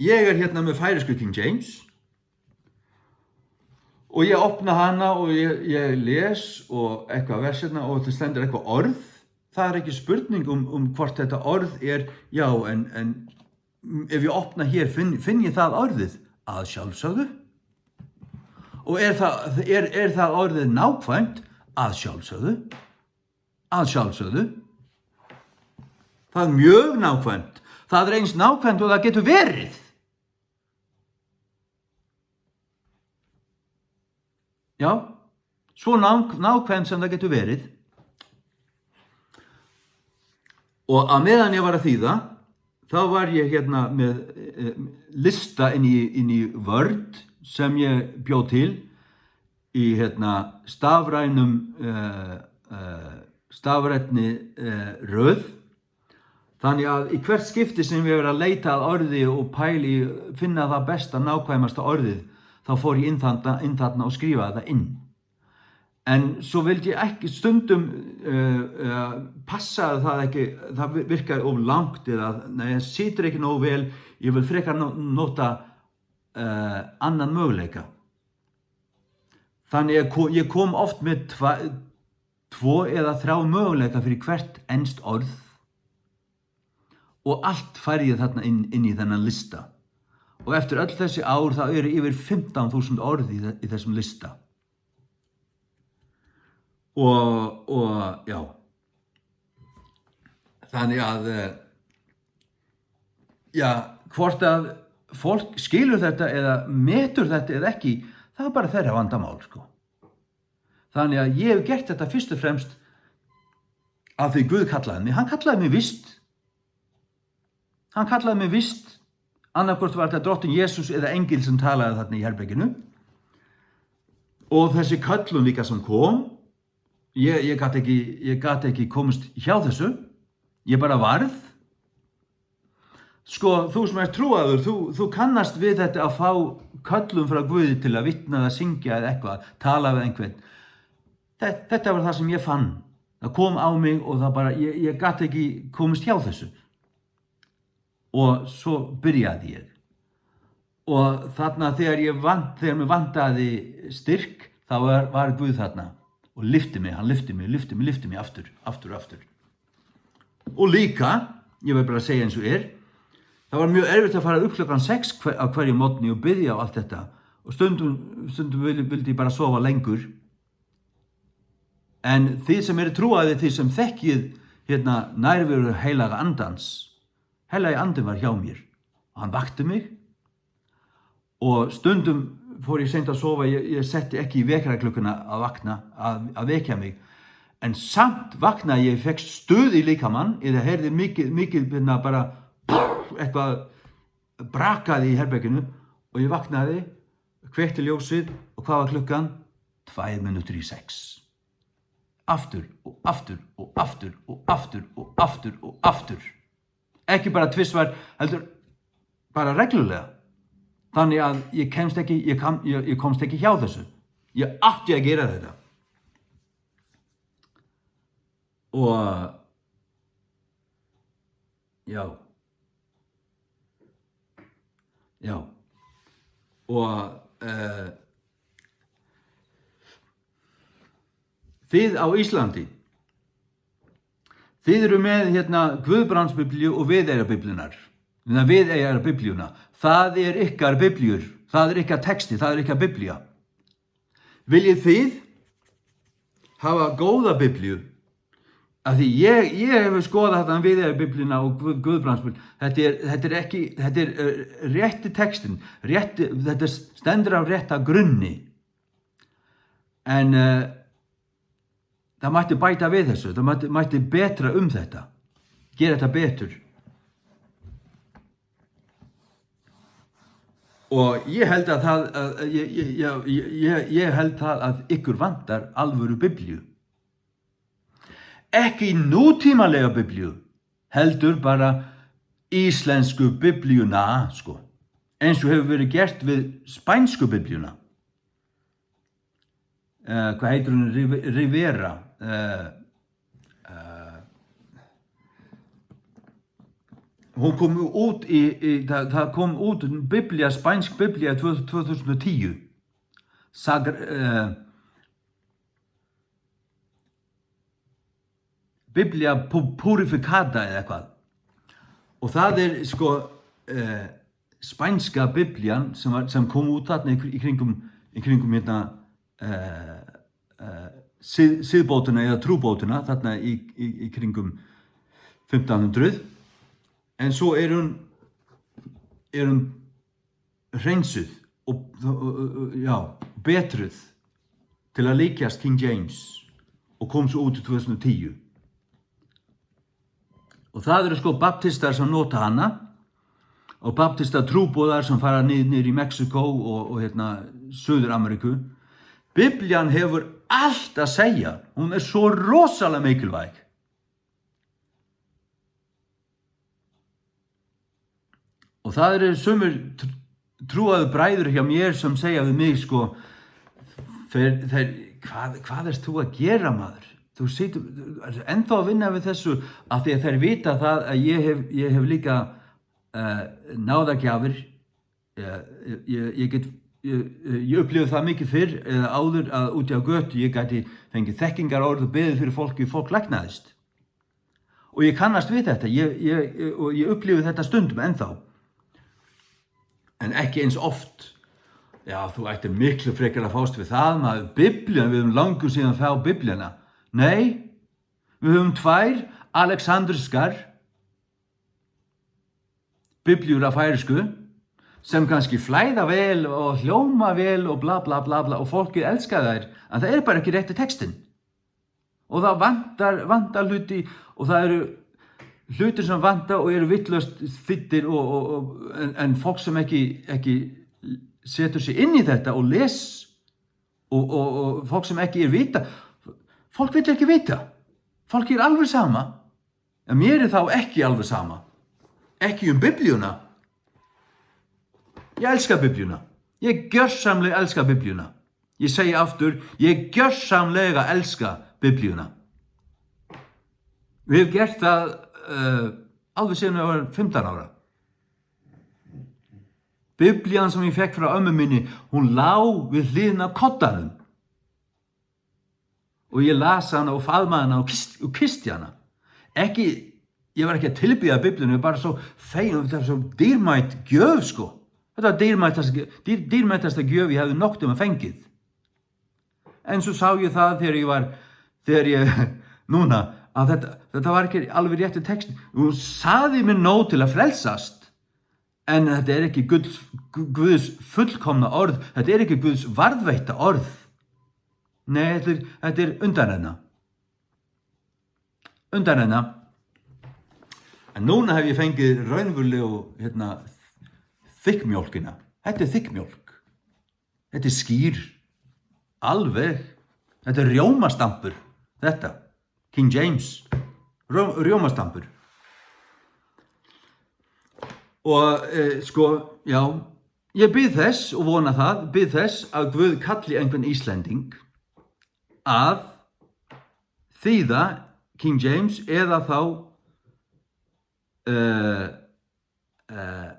eg eri herna við færeysku King James. Og eg opni hana, og eg, eg lesi, og eitt vers herna, og tað stendur eitt orð. Tað er ikki spurning um, um hvørt hetta orð er, ja, ein, ein, ef eg opni her, finn, finni eg tað orðið? At sjálvsøgðu. Og er tað, er, er tað orðið nákvæmt? At sjálvsøgðu. At sjálvsøgðu. Tað er mjög nákvæmt. Tað er eins nákvæmt og tað getur verið. Ja, so nák-, nákvæmt sum tað getur verið. Og á meðan eg var at þýða, tá var eg herna við, eh, lista inn í, inn í Word, sum eg bjó til í, herra, stafrænum, eh, eh, stafrænni, eh, røð. Tannig at í hvørt skipti sum eg var at leita at orði og pæla í, finna tað besta, nákvæmasta orðið, tá fór eg inn tað, inn tað og skrivaði tað inn. En so vildi eg ikki, stundum, eh, eh, passaði tað ikki, tað vir-, virkaði ov langt, eða, nei, tað situr ikki nóg væl, eg vil frekar no-, nota, eh, annan møguleika. Tannig eg ko-, eg kom oft við tva-, tvo eða tríggjar møguleikar fyri hvørt enskt orð, og alt fari eg tað inn, inn í hendan lista. Og eftir øll hesi ár, tá eru yvir fimtan túsund orð í, í hesum lista. Og, og, ja. Tannig at, eh, ja, hvørt at fólk skilur hetta eða metur hetta eða ikki, tað er bara teirra vandamál, sko. Tannig at eg havi gjørt hetta fyrst og fremst av tí Gud kallaði meg. Hann kallaði meg vist. Hann kallaði meg vist. Annaðhvørt var tað drottin Jesus eða eingil sum talaði tað í herberginu. Og hesi køllun líka sum kom, eg, eg gat ikki, eg gat ikki komist hjá hesum. Eg bara varð. Sko, tú sum ert trúaður, tú, tú kannast við hetta at fáa køllun frá Guði til at vitna eða syngja eða hvat, tala við einhvern. Tað, hetta var tað sum eg fann. Tað kom á meg og tað bara, eg, eg gat ikki komist hjá hesum. Og so byrjaði eg. Og tað, tá eg vant-, tá eg vantaði styrk, tá var, var Guð tað og lyfti meg, hann lyfti meg, lyfti meg, lyfti meg aftur, aftur og aftur. Og líka, eg vil bara siga eins og er, tað var mjög erfitt at fara upp klokkan seks hver-, á hvørjum morgni og biðja og alt hetta. Og stundum, stundum vildi, vildi eg bara sova lengur. En tit sum eru trúaðir, tit sum tekið, herra, nærveru Heilaga Andans, Heilagi Andin var hjá mær. Hann vakti meg. Og stundum fór eg seint at sova, eg, eg setti ikki vekjaraklukkuna at vakna, at, at vekja meg. En samt vaknaði eg, fekk stuð í likaman, eg heyrði mikið, mikið, bara, bara, brakaði í herberginu, og eg vaknaði, kveikti ljósið, og hvat var klukkan? Tveir minuttir í seks. Aftur og aftur og aftur og aftur og aftur og aftur. Ikki bara tvisvar, heldur bara regluliga. Tannig at eg kemst ikki, eg kann, eg, eg komst ikki hjá hesum. Eg átti at gera hetta. Og, ja. Ja. Og, eh, tit á Íslandi, tit eru við, herra, Guðbrandsbibliu og Viðeyjarbibliurnar. Nei, Viðeyjarbibliuna. Tað eru ykkar bibliur. Tað eru ykkar tekstir. Tað er ykkar biblia. Viljið tit hava góða bibliu? Af tí eg, eg havi skoðað hana Viðeyjarbibliuna og Guð-, Guðbrandsbibliuna. Hetta er, hetta er ikki, hetta er, eh, rætti teksturin. Rætti, hetta stendur á rætta grunni. En, eh, tað mætti bæta við hesum. Tað mætti, mætti betra um hetta. Gera hetta betur. Og eg helt at tað, at, eg, eg, eg, eg, eg, eg helt tað, at ykkur vantar alvøru bibliu. Ikki nútímalega bibliu, heldur bara íslendsku bibliuna, sko. Eins og hevur verið gjørt við spænsku bibliuna. Eh, hvat eitur hon? Rive-, Rivera. Eh, eh, hon kom út í, í, tað, tað kom út ein biblia, spænsk biblia, tvö, tvö túsund og tíggju. Sagr-, eh, Biblia Pu-, Purificada eða hvat. Og tað er, sko, eh, spænska biblian, sum var, sum kom út tað í, í kringum, í kringum, herra, eh, eh, sið-, siðbótina eða trúbótina, tað í, í, í kringum fimtan hundrað. En so er hon, er hon hreinsuð og, og, og, og, ja, betruð til at líkjast King James og kom so út í tvey túsund og tíggju. Og tað eru, sko, baptistar sum nota hana, og baptista trúboðar sum fara niður, niður í Meksiko og, og, herna, Suður-Ameriku. Biblian hevur alt at siga. Hon er so rosalega mikilvæg. Og tað eru sumir tr-, trúaðu bræður hjá mær, sum siga við meg, sko, fer, fer, "Hvat, hvat ert tú at gera, maður? Tú situr, ert ennþá at vinna við hesi, af tí at tey vita tað, at eg havi, eg havi líka, eh, náðargávur. Eh, eg, eg, eg get, eg, eg upplivi tað mikið fyrr, eh, áður, at úti á gøtu, eg gæti fingið tekningarorð og beðið fyri fólki, og fólk læknaðist." Og eg kannast við hetta, eg, eg, eg, og eg upplivi hetta stundum ennþá. En ikki eins oft. Ja, tú ættir miklu frekar at fáast við tað, maður. Biblian, vit hava longu síðan fingið Bibliuna. Nei, vit hava tveir alexandriskar bibliur á føroyskum, sum kanska fleyta væl og hljóma væl og bla, bla, bla, bla, og fólk elska tær, men tað er bara ikki rætti teksturin. Og tað vantar, vantar hlutir, og tað eru hlutir sum vantar og eru vitleyst fittir og, og, og, en, en fólk sum ikki, ikki setir seg inn í hetta og les, og, og, og fólk sum ikki er vita, fólk vil ikki vita. Fólk er alveg sama. Ja, mær er tað ikki alveg sama. Ikki um Bibliuna. Eg elski Bibliuna. Eg gjørsamliga elski Bibliuna. Eg sigi aftur, eg gjørsamliga elski Bibliuna. Og eg havi gjørt tað, eh, alveg síðan eg var fimtan ára. Biblian, sum eg fekk frá ommu míni, hon lá við hliðina á koddanum. Og eg las hana og faðmaði hana og kyss-, og kyssti hana. Ikki, eg var ikki at tilbiðja Bibliuna, eg var bara so fegin, tað var so dýrmæt gjöv, sko. Hetta var dýrmætasta gj-, dýr-, dýrmætasta gjöv, eg hevði nokk tíma fingið. En so sá eg tað, tá eg var, tá eg, núna, at hetta, hetta var ikki alveg rætti teksturin. Hon sagði mær nóg til at frelsast. En hetta er ikki Guds, Gu-, Guðs fullkomna orð. Hetta er ikki Guðs varðveitta orð. Nei, hetta er, hetta er undanrenna. Undanrenna. En núna havi eg fingið raunveruligu, herna, fiskmjólkina. Hetta er fiskmjólk. Hetta er skyr. Alveg. Hetta er rjómastampur. Hetta. King James. Rjó-, rjómastampur. Og, eh, sko, ja, eg bið tess, og vona tað, bið tess, at Guð kalli einhvern Íslending at þýða King James, eða tá, eh, eh,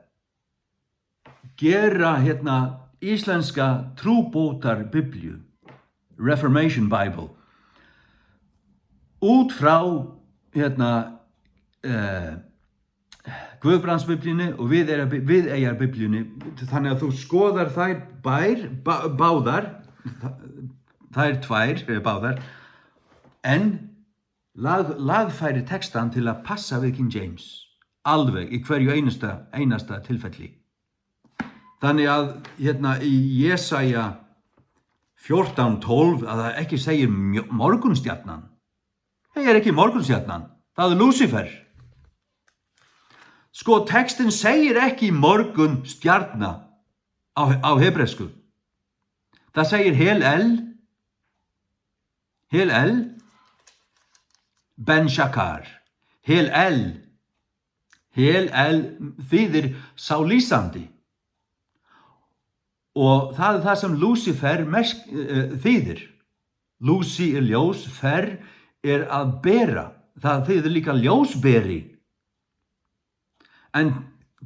gera, herna, íslendska trúboðarbibliu, Reformation Bible, út frá, herna, eh, Guðbrandsbibliuni og Viðeyra-, Viðeyjarbibliuni, tannig at tú skoðar tær bæði, bá-, báðar, tær tvær, eh, báðar, en lag-, lagfærir tekstan til at passa við King James, alveg í hvørjum einasta, einasta tilfelli. Tannig at, herna, í Jesaja fjúrtan tólv, at tað ikki sigur mjó-, morgunstjarnan. Tað er ikki morgunstjarnan, tað er Lucifer. Sko, teksturin sigur ikki morgunstjarna á, á hebreisku. Tað sigur Hel El, Hel El, Ben Shakar. Hel El, Hel El þýðir sá lýsandi. Og tað er tað, sum Lucifer merk-, eh, eh, þýðir. Luci er ljós, fer er at bera. Tað þýðir líka ljósberi. En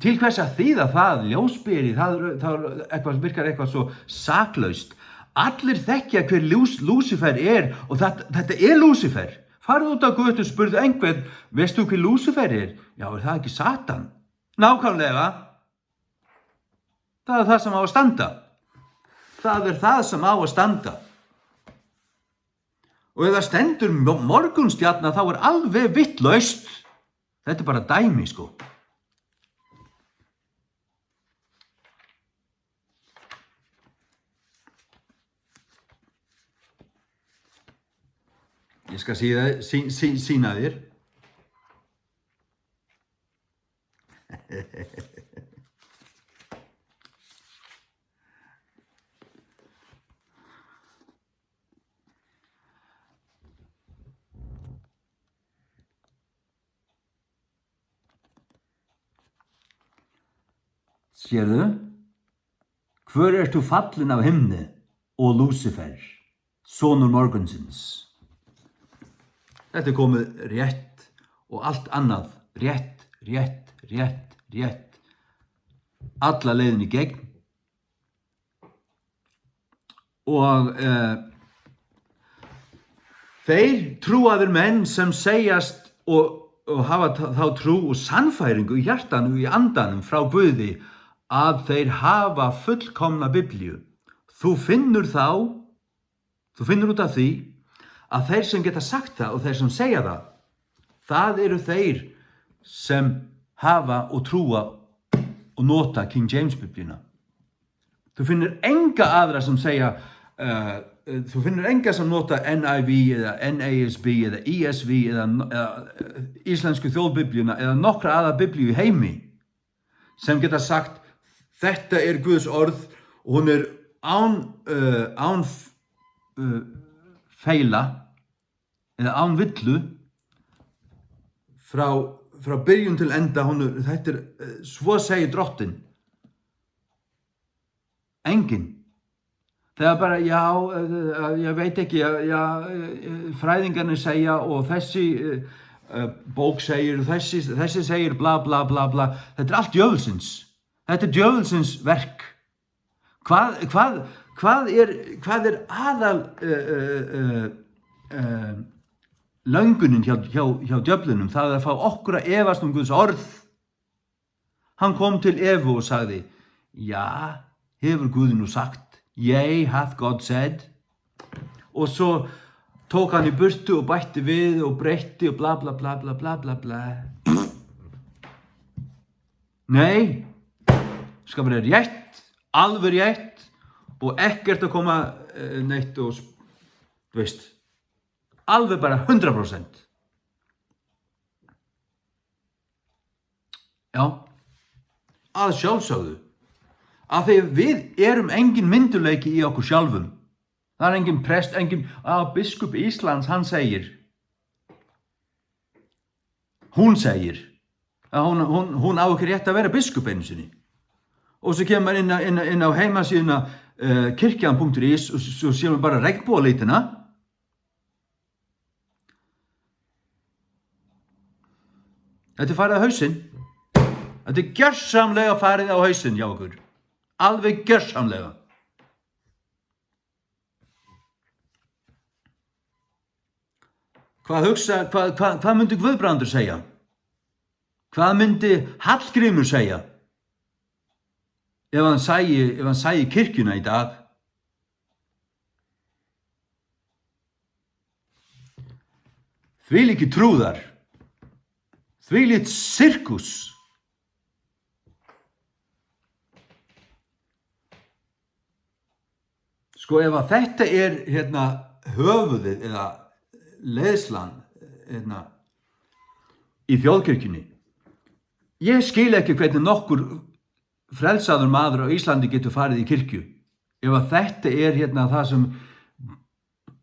til hvers at þýða tað, ljósberi, tað er, tað er eitthvað, virkar eitthvað so saklaust. Allir þekkja hver Lús-, Lucifer er, og tað, hetta er Lucifer. Farðu út á gøtu, spurðu einhvern, "Veist tú hver Lucifer er?" "Ja, er tað ikki Satan?" Nákvæmlega. Tað er tað, sum á at standa. Tað er tað, sum á at standa. Og ef tað stendur mo-, morgunstjarna, tað er alveg vitlaust. Hetta er bara dæmi, sko. Eg skal siga, si-, si-, sýna tær. Sérðu? Hvør ert tú fallin av himni, o Lucifer, sonur morgunsins? Hetta er komið rétt og alt annað rétt, rétt, rétt, rétt. Alla leiðina í gegn. Og, eh, Tveir trúaðir menn sem segjast og, og hava t-, hava trú og sannfæring í hjartanum og í andanum frá Guði, at teir hava fullkomna Biblíu. Tú finnur, tú finnur út af tí, at teir sem geta sagt tað og teir sem segja tað, tað eru teir sem hava og trúa og nota King James Biblíuna. Tú finnur enga aðra sum segja, eh, eh, tú finnur enga sum nota N I V eða N A S B eða E S V eða n-, eða, eh, Íslendsku Þjóðbibliuna eða nokkra aðra bibliu í heimi, sem geta sagt: "Hetta er Guðs orð, og hon er án, eh, án f-, eh, feila, eða án villu, frá, frá byrjun til enda, hon er, hetta er, eh, so segir drottin." Engin. Tað er bara, ja, eh, eh, eg veit ikki, ja, ja, eh, fræðingarnir segja, og hesi, eh, eh, bók segir, og hesi, hesi segir, bla, bla, bla, bla. Hetta er alt djøvulsins. Hetta er djøvulsins verk. Hvat, hvat, hvat er, hvat er aðal, eh, eh, eh, eh, løngunin hjá, hjá, hjá djøvlinum? Tað er at fáa okkur at evast um Guðs orð. Hann kom til Evu og sagði: "Ja, hevur Gud nú sagt? Yea, hath God said?" Og so tók hann í burtu og bætti við og breytti og bla, bla, bla, bla, bla, bla, bla. Nei, skal vera rétt, alveg rétt, og ekkert at koma, eh, neitt og s-, tú veist, alveg bara hundrað prosent. Ja, at sjálvsøgðu. Af tí vit eru engin myndugleiki í okkum sjálvum. Tað er engin prest, engin, á, biskup Íslands, hann segir. Hon segir. Ja, hon, hon, hon á ikki rætt at vera biskup einu sinni. Og so kemur man inn á, inn á, inn á heimasíðuna, eh, kirkjan punktum is, og so, so sær man bara regnbogalitina. Hetta er farið á hausinn. Hetta er gjørsamliga farið á hausinn hjá okkum. Alveg gjørsamliga. Hvat hugsa, hvat, hvat, hvat myndi Guðbrandur segja? Hvat myndi Hallgrímur segja? Ef hann sæi, ef hann sæi kirkjuna í dag? Hvílíkir trúðar. Hvílíkt sirkus. Sko, ef at hetta er, herna, høvuðið, eða leiðslan, herna, í Þjóðkirkjuni, eg skil ikki, hvussu nokkur frelsaður maður á Íslandi getur farið í kirkju, ef at hetta er, herna, tað sum,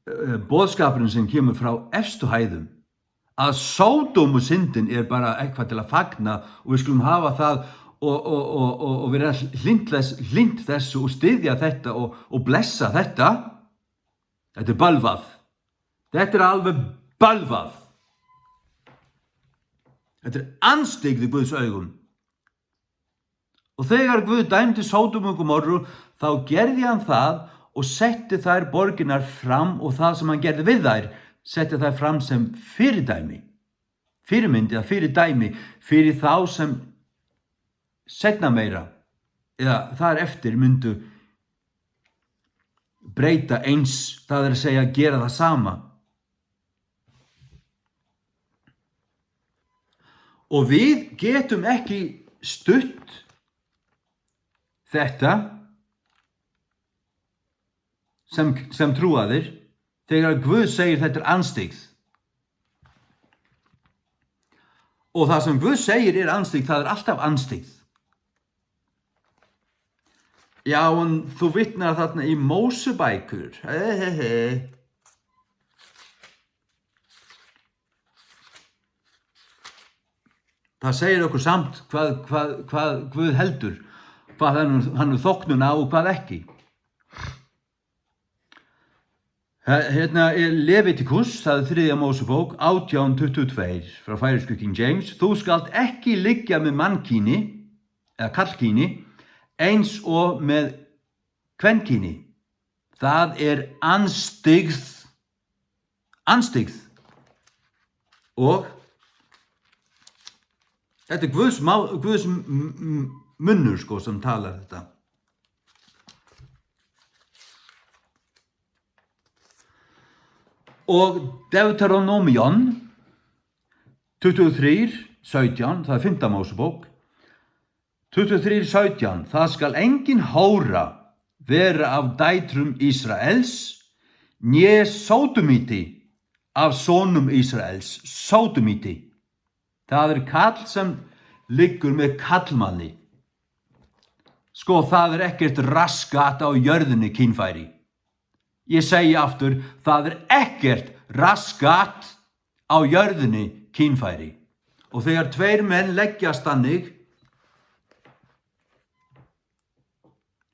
eh, boðskapurin sum kemur frá evstu hæðum, at Sódomusyndin er bara eitthvað til at fagna, og vit skulu hava tað og, og, og, og, og vera hlynnt less-, hlynnt hesum og styðja hetta og, og blessa hetta. Hetta er bølvað. Hetta er alveg bølvað. Hetta er andstygd í Guðs augum. Og tegar Guð dæmdi Sódom og Gomorru, tá gerði hann tað og setti tær borgirnar fram, og tað, sum hann gerði við tær, setti tær fram sum fyridømi, fyrimynd, ja, fyridømi fyri tað, sum seinna meira, ja, tað er eftir, myndu breyta eins, tað er at siga, gera tað sama. Og vit getum ikki stutt hetta sum, sum trúaðir, tegar Guð sigur, hetta er andstygd. Og tað, sum Guð sigur, er andstygd, tað er altíð andstygd. Ja, og tú vitnar tað í Mósebøkur. He, he, he. Tað sigur okkum samt, hvat, hvat, hvat Guð heldur. Hvat hann, hann hevur sóknina av og hvat ekki. He-, Hetta er Levitikus, tað er Triðja Mósebók, átjan tuttugu og tvey, frá færeysku King James: "Tú skalt ekki liggja við mannkyni, eða kallkyni, eins og við kvenkyni. Tað er andstygð." Andstygð. Og hetta er Guðs má-, Guðs m-, m-, munnur, sko, sum talar hetta. Og Deuteronomion tuttugu og trý, seytjan, tað er Fimta Mósebók, tuttugu og trý, seytjan: "Tað skal engin hóra vera av deitrum Ísraels, né sódomiti av sonum Ísraels." Sódomiti. Tað er kall sum liggur við kallmanni. Sko, tað er ekkert raskat á jørðini, kynfæri. Eg sigi aftur, tað er ekkert raskat á jørðini, kynfæri. Og tegar tveir menn leggjast tannig,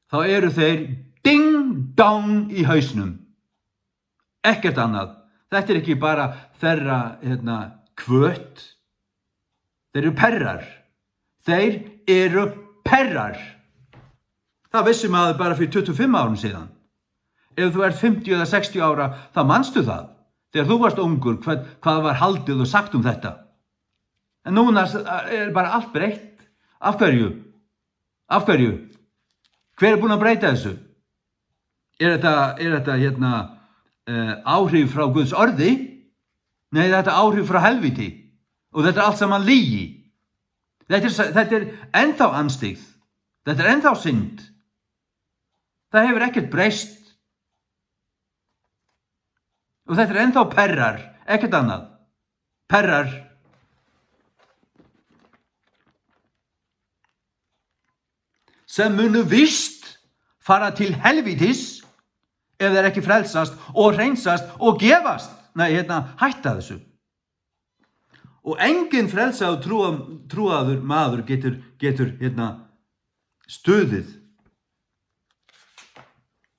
tá eru teir ding dong í hausnum. Ekkert annað. Hetta er ikki bara teirra, hetta, kvøt. Teir eru perrar. Teir eru perrar. Tað vissi maður bara fyri tuttugu og fimm árum síðan. Ef tú ert fimti ella seksti ára, tá manstu tað. Tegar tú vart ungur, hvat, hvat var haldið og sagt um hetta? En núna s-, er bara alt breytt. Af hvørju? Af hvørju? Hver er búin at breyta hessu? Er hetta, er hetta, hetta, eh, áhrif frá Guðs orði? Nei, hetta er áhrif frá helviti. Og hetta er alt saman lygi. Hetta er s-, hetta er ennþá andstygd. Hetta er ennþá synd. Tað hevur ekkert breyst. Og hetta er ennþá perrar, ekkert annað. Perrar. Sum munu vist fara til helvitis, ef teir ikki frelsast og hreinsast og gevast, nei, hetta, hætta hesum. Og engin frelsaður trúa-, trúaður maður getur, getur, hetta, stuðið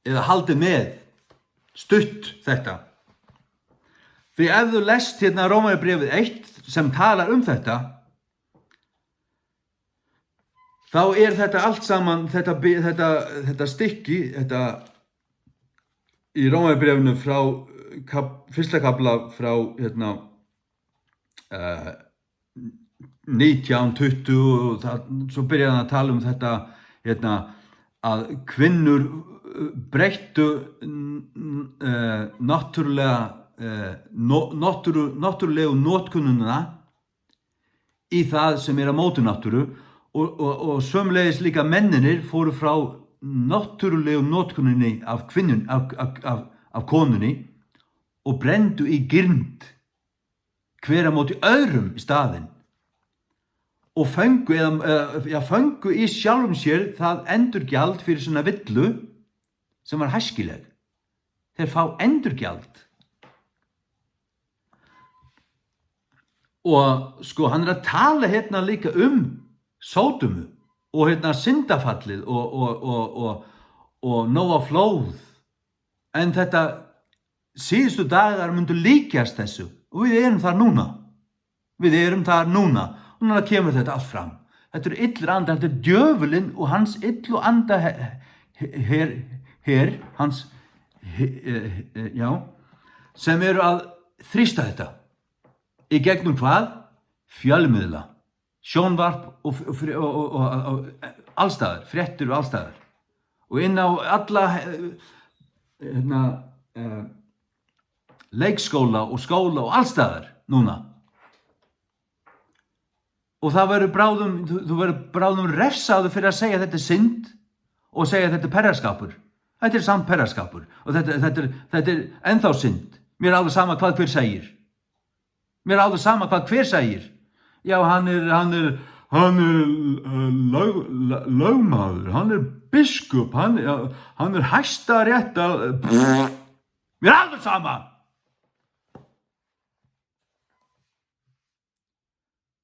eða haldið við, stutt hetta. Fyri ef tú lest, hetta, Rómarbrævið eitt, sum talar um hetta, Tá er hetta alt saman, hetta bi-, hetta, hetta stykki, hetta í Rómarbrævinum frá, eh, kap-, fyrsta kapla frá, hetta, eh, nítjan tuttugu, og tá, so byrjar hann at tala um hetta, hetta, at kvinnur, eh, broyttu n-, n-, eh, náttúruliga, eh, no-, náttúru-, náttúrulegu notkunina í tað, sum er á móti náttúru, og, og, og somuleiðis líka menninir fóru frá náttúrulegu notkunini av kvinnun-, av, av, av, av konuni, og brendu í girnd, hvør á móti øðrum í staðin, og fóngu, eða, eh, ja, fóngu í sjálvum sér tað endurgjald fyri sína villu, sum var hæskilig. Teir fá endurgjald. Og sko, hann er at tala hetta líka um Sódomu og hetta syndafallið og, og, og, og, og Nóa flóð. En hetta síðustu dagar mundu líkjast hessu, og vit eru tað núna. Vit eru tað núna. Og núna kemur hetta alt fram. Hetta er illur andi, hetta er djøvulin og hans illu anda he-, he-, her, her, hans, he-, eh, eh, ja, sum eru at frysta hetta. Í gegnum hvat? Fjølmiðla. Sjónvarp og, og, og, og, og, og allstaðar, fréttir og allstaðar. Og inn á alla, eh, hetta, eh, leikskóla og skóla og allstaðar núna. Og tað verður bráðum, tú, tú verður bráðum refsaður fyri at siga, at hetta er synd, og siga, at hetta er perraskapur. Hetta er samt perraskapur. Og hetta, hetta er, hetta er ennþá synd. Mér er alveg sama hvat hvør sigur. Mér er alveg sama hvat hvør sigur. Ja, hann er, hann er, hann er, eh, løg-, lø-, løgmaður, hann er biskup, hann, ja, hann er hæstaréttar-, mér er alveg sama.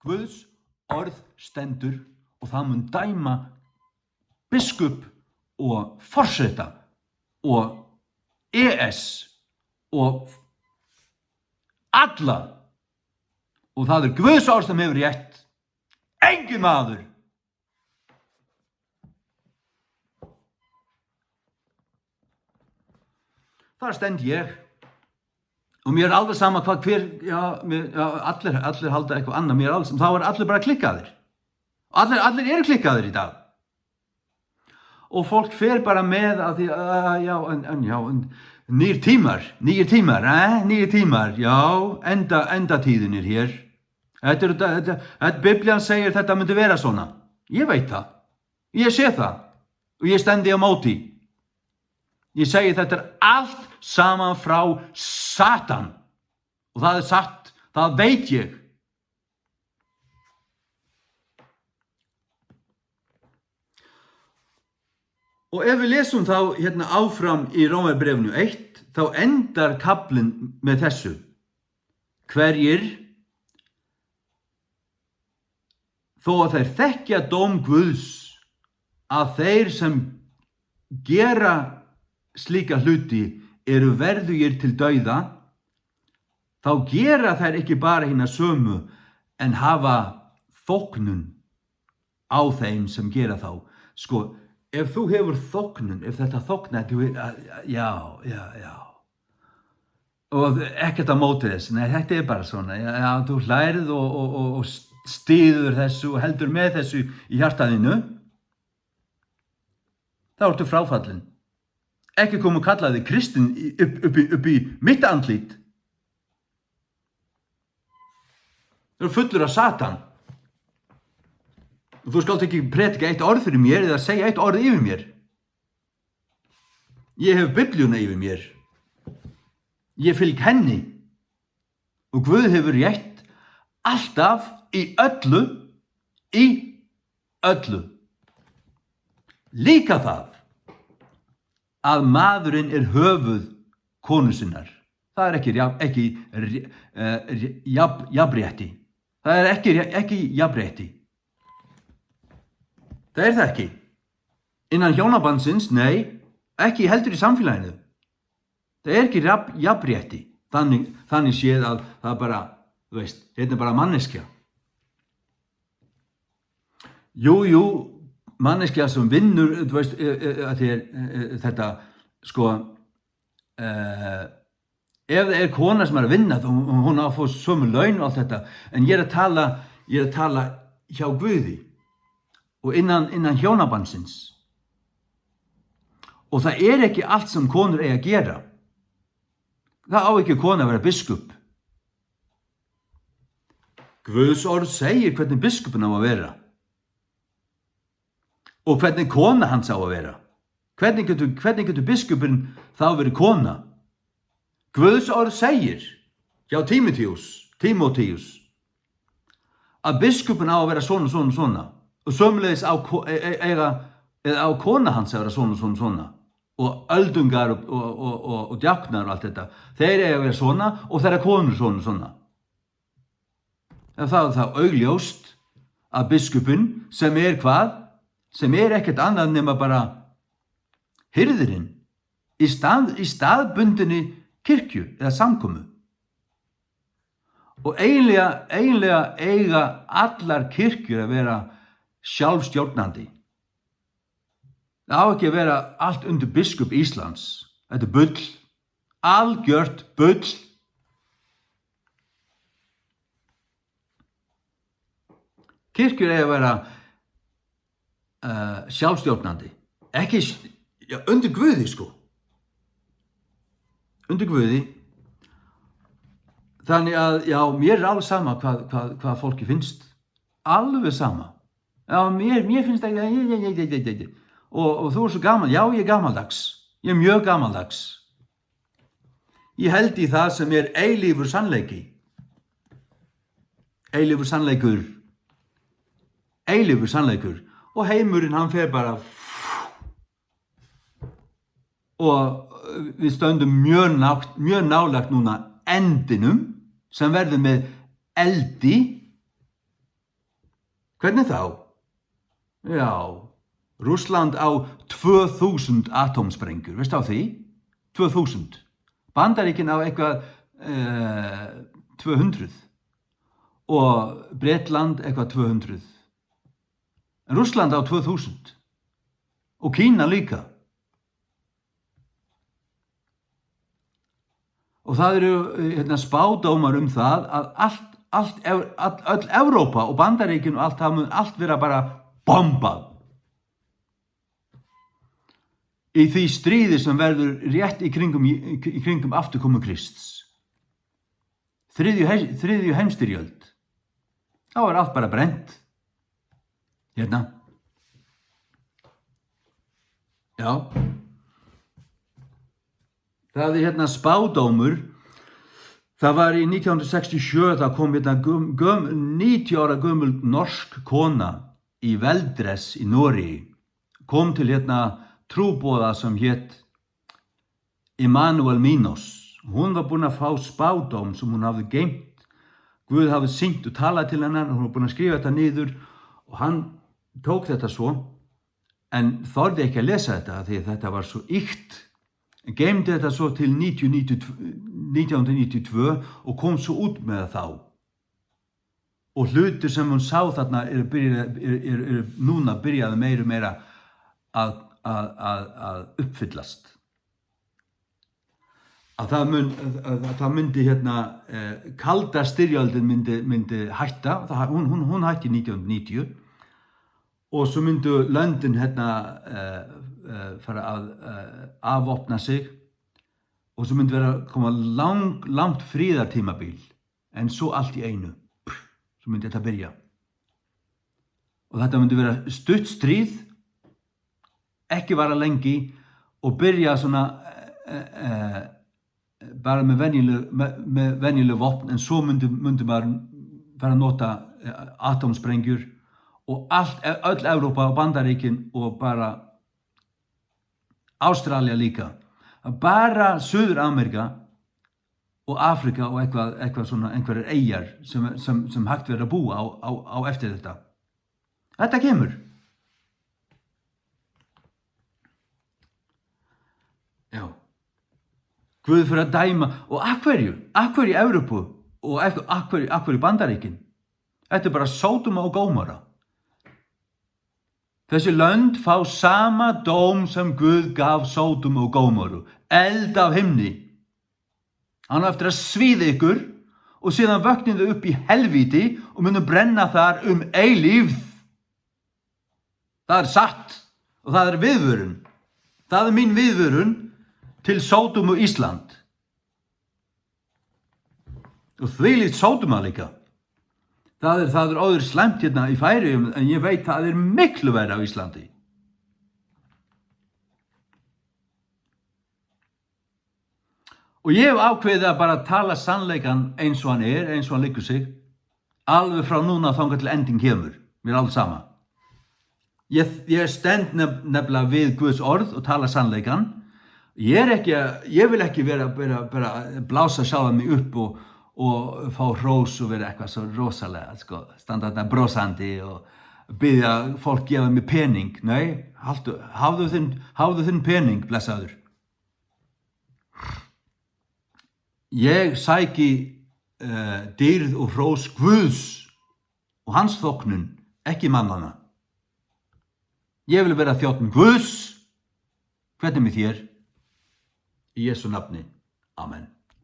Guðs orð stendur og hann mun dæma biskup og forseta og E S og alla. Og tað er Guðs orð, sum hevur rætt. Engin maður. Har stendi eg. Og mér er alveg sama hvat hver, ja, mér, ja, allir, allir halda eitthvað annað, mér er alveg sama, tá eru allir bara klikkaðir. Allir, allir eru klikkaðir í dag. Og fólk fer bara við at, ja, ja, en, en, ja, en, nýir tímar, nýir tímar, eh, nýir tímar, ja, enda, endatíðin er her. Hetta er, hetta, hetta, Biblian sigur, hetta myndi vera soleiðis. Eg veit tað. Eg sé tað. Og eg standi á móti. Eg sigi, hetta er alt saman frá Satan. Og tað er satt, tað veit eg. Og ef vit lesa um tað her áfram í Rómarbrævinum eitt, tá endar kaflin við hesum: Hvørjir, tá ið teir vita dóm Guds, at teir, sum gera slíka hluti, eru verðugir til dauða, tá gera teir ikki bara hina sømu, men hava vottorð á teim, sum gera tað. Sko, ef tú hevur vottorð, ef hetta vottorð, tú, ja, ja, ja. Og ekkert á móti hesum, nei, hetta er bara soleiðis, ja, ja, tú hlýðir og, og, og, og styður hetta og heldur við hesum í hjartanum, tá ert tú fráfallin. Ikki koma og kalla teg kristin í, upp, upp, í, upp í mítt andlit. Tú ert fullur av Satan. Og tú skalt ikki predika eitt orð fyri meg, ella siga eitt orð yvir meg. Eg havi Bibliuna yvir mær. Eg fylgi henni. Og Guð hevur rætt alltaf í øllum, í øllum. Líka tað, at maðurin er høvuð konu sinnar. Tað er ikki, ikki, eh, jafn-, jafnrétti. Tað er ikki, ikki jafnrétti. Tað er tað ikki. Innan hjónabandsins, nei, ikki heldur í samfelagnum. Tað er ikki jafn-, jafnrétti. Tannig, tannig séð, at tað er bara, tú veist, hetta er bara manneskja. Jú, jú, manneskja sum vinnur, tú veist, eh, eh, at tað er, eh, eh, hetta, sko, eh, ef tað er kona sum er at vinna, hon, hon á at fáa somu løn og alt hetta, men eg eri at tala, eg eri at tala hjá Guði og innan, innan hjónabandsins. Og tað er ikki alt sum konur eiga at gera. Tað á ikki kona at vera biskup. Guðs orð sigur, hvønn biskupin á at vera. Og hvønn kona hans á at vera. Hvønn getur, hvønn getur biskupurin tá verið kona? Guðs orð sigur, hjá Timoteus, Timoteus, at biskupurin á at vera soleiðis og soleiðis og soleiðis. Og somuleiðis á ko-, e-, e-, eiga, eða á kona hans at vera soleiðis og soleiðis og soleiðis. Og øldungar og, og, og, og, og diaknar og alt hetta. Teir eiga at vera soleiðis, og teirra konur soleiðis og soleiðis. En tað er tað augljóst, at biskupurin, sum er hvat? Sum er ekkert annað nema bara hirðurin í stað-, í staðbundinni kirkju eða samkomu. Og eiginliga, eiginliga eiga allar kirkjur at vera sjálvstjórnandi. Tað á ikki at vera alt undir biskup Íslands. Hetta er bull. Algjørt bull. Kirkjur eiga at vera, eh, sjálvstjórnandi. Ikki s-, ja, undir Guði, sko. Undir Guði. Tannig at, ja, mér er alveg sama hvat, hvat, hvat fólki finnst. Alveg sama. Ja, mér, mér finnst tað, ja, ja, ja. Og, og tú ert so gamal. Ja, eg eri gamaldags. Eg eri mjög gamaldags. Eg haldi í tað sum er eilívur sannleiki. Eilívur sannleikur. Eilívur sannleikur. Og heimurin, hann fer bara. Og, eh, vit standa mjög nátt, mjög nálægt núna endinum, sum verður við eldi. Hvønn er tað? Ja, Russland av tvö túsund atomsprengjur, veitst av tí? Tvö túsund. Bandaríkin av eitthvað, eh, tvö hundrað. Og Bretland eitthvað tvö hundrað. Russland av tvö túsund. Og Kína líka. Og tað eru, eh, spádómar um tað, at alt, alt, Ev-, all, øll Evrópa og Bandaríkin og alt, tað mun alt vera bara bombað. Í tí stríði, sum verður rétt í kringum, í, í kringum afturkomu Krists. Triðju he-, triðju heimsstyrjöld. Tá var alt bara brent. Herna. Ja. Tað er herna spádómur. Tað var í nítjan hundrað og seksogtjúgu, tá kom herna gøm-, gøm-, níggju ára gømul norsk kona í veldress í Noregi. Kom til herna trúboða sum hét Emanuel Minos. Hon var búin at fáa spádóm sum hon hafði geymt. Guð hafði sýnt og talað til hennar, og hon var búin at skriva hetta niður, og hann tók hetta so, en þorði ekki at lesa hetta, af tí at hetta var so ykt. Geymdi hetta so til níggju, níggju, nítjan hundrað og níggjuogtjúgu og kom so út við tað. Og hlutir sum hon sá, tað er byrjað, er, er, er núna byrjað meira og meira at, at, at, at uppfyllast. At tað mun-, at, at tað myndi, herna, eh, kalda styrjöldin myndi, myndi hætta, tað, hon, hon, hon hætti í nítjan hundrað og níggju, og so myndu løndin, herna, eh, eh, fara at, eh, avvápna seg, og so myndi vera, koma lang-, langt friðartímabil, en so alt í einu, so myndi hetta byrja. Og hetta myndi vera stutt stríð, ikki vara lengi, og byrja so, eh, eh, bara við venjulig, við, við venjulig vápn, en so myndi, myndi man fara at nota, eh, atomsprengjur, og alt, eh, øll Evrópa og Bandaríkin og bara Ástralía líka. Bara Suður-Amerika og Afrika og einhver, einhver so, einhverjar eyðar sum, sum, sum hægt verður at búa á, á, á eftir hetta. Hetta kemur. Ja. Guð fer at døma. Og af hvørjum? Af hvørjum Evrópu? Og af, af hvørjum, af hvørjum Bandaríkin? Hetta er bara Sódoma og Gómorra. Hesi lønd fáa sama dóm sum Guð gav Sódom og Gómorru, eld av himni. Hann á eftir at svíða ykkur, og síðan vøkna tey upp í helviti og munu brenna har um eilífð. Tað er satt, og tað er viðvørun. Tað er mín viðvørun til Sódom og Ísland. Og hvílíkt Sódoma líka. Tað er, tað er óður slæmt herna í Føroyum, en eg veit, tað er miklu verri á Íslandi. Og eg havi ákveðið at bara tala sannleikan eins og hann er, eins og hann liggur sig. Alveg frá núna og tað til endin kemur. Mér er alveg sama. Eg, eg stend neb-, nefnilega við Guðs orð og tala sannleikan. Eg er ikki, eg vil ikki vera, vera, bara blása sjálvan meg upp og, og fáa hrós og vera okkurt so rosalig, sko, standa har brosandi og biðja fólk geva mær pening. Nei, haltu, havdu tín, havdu tín pening, blessaður. Eg søki, eh, dýrð og hrós Guðs og hans thoknun, ikki mannanna. Eg vil vera thjónn Guðs. Hvat er við tær? Í Jesu navni. Amen.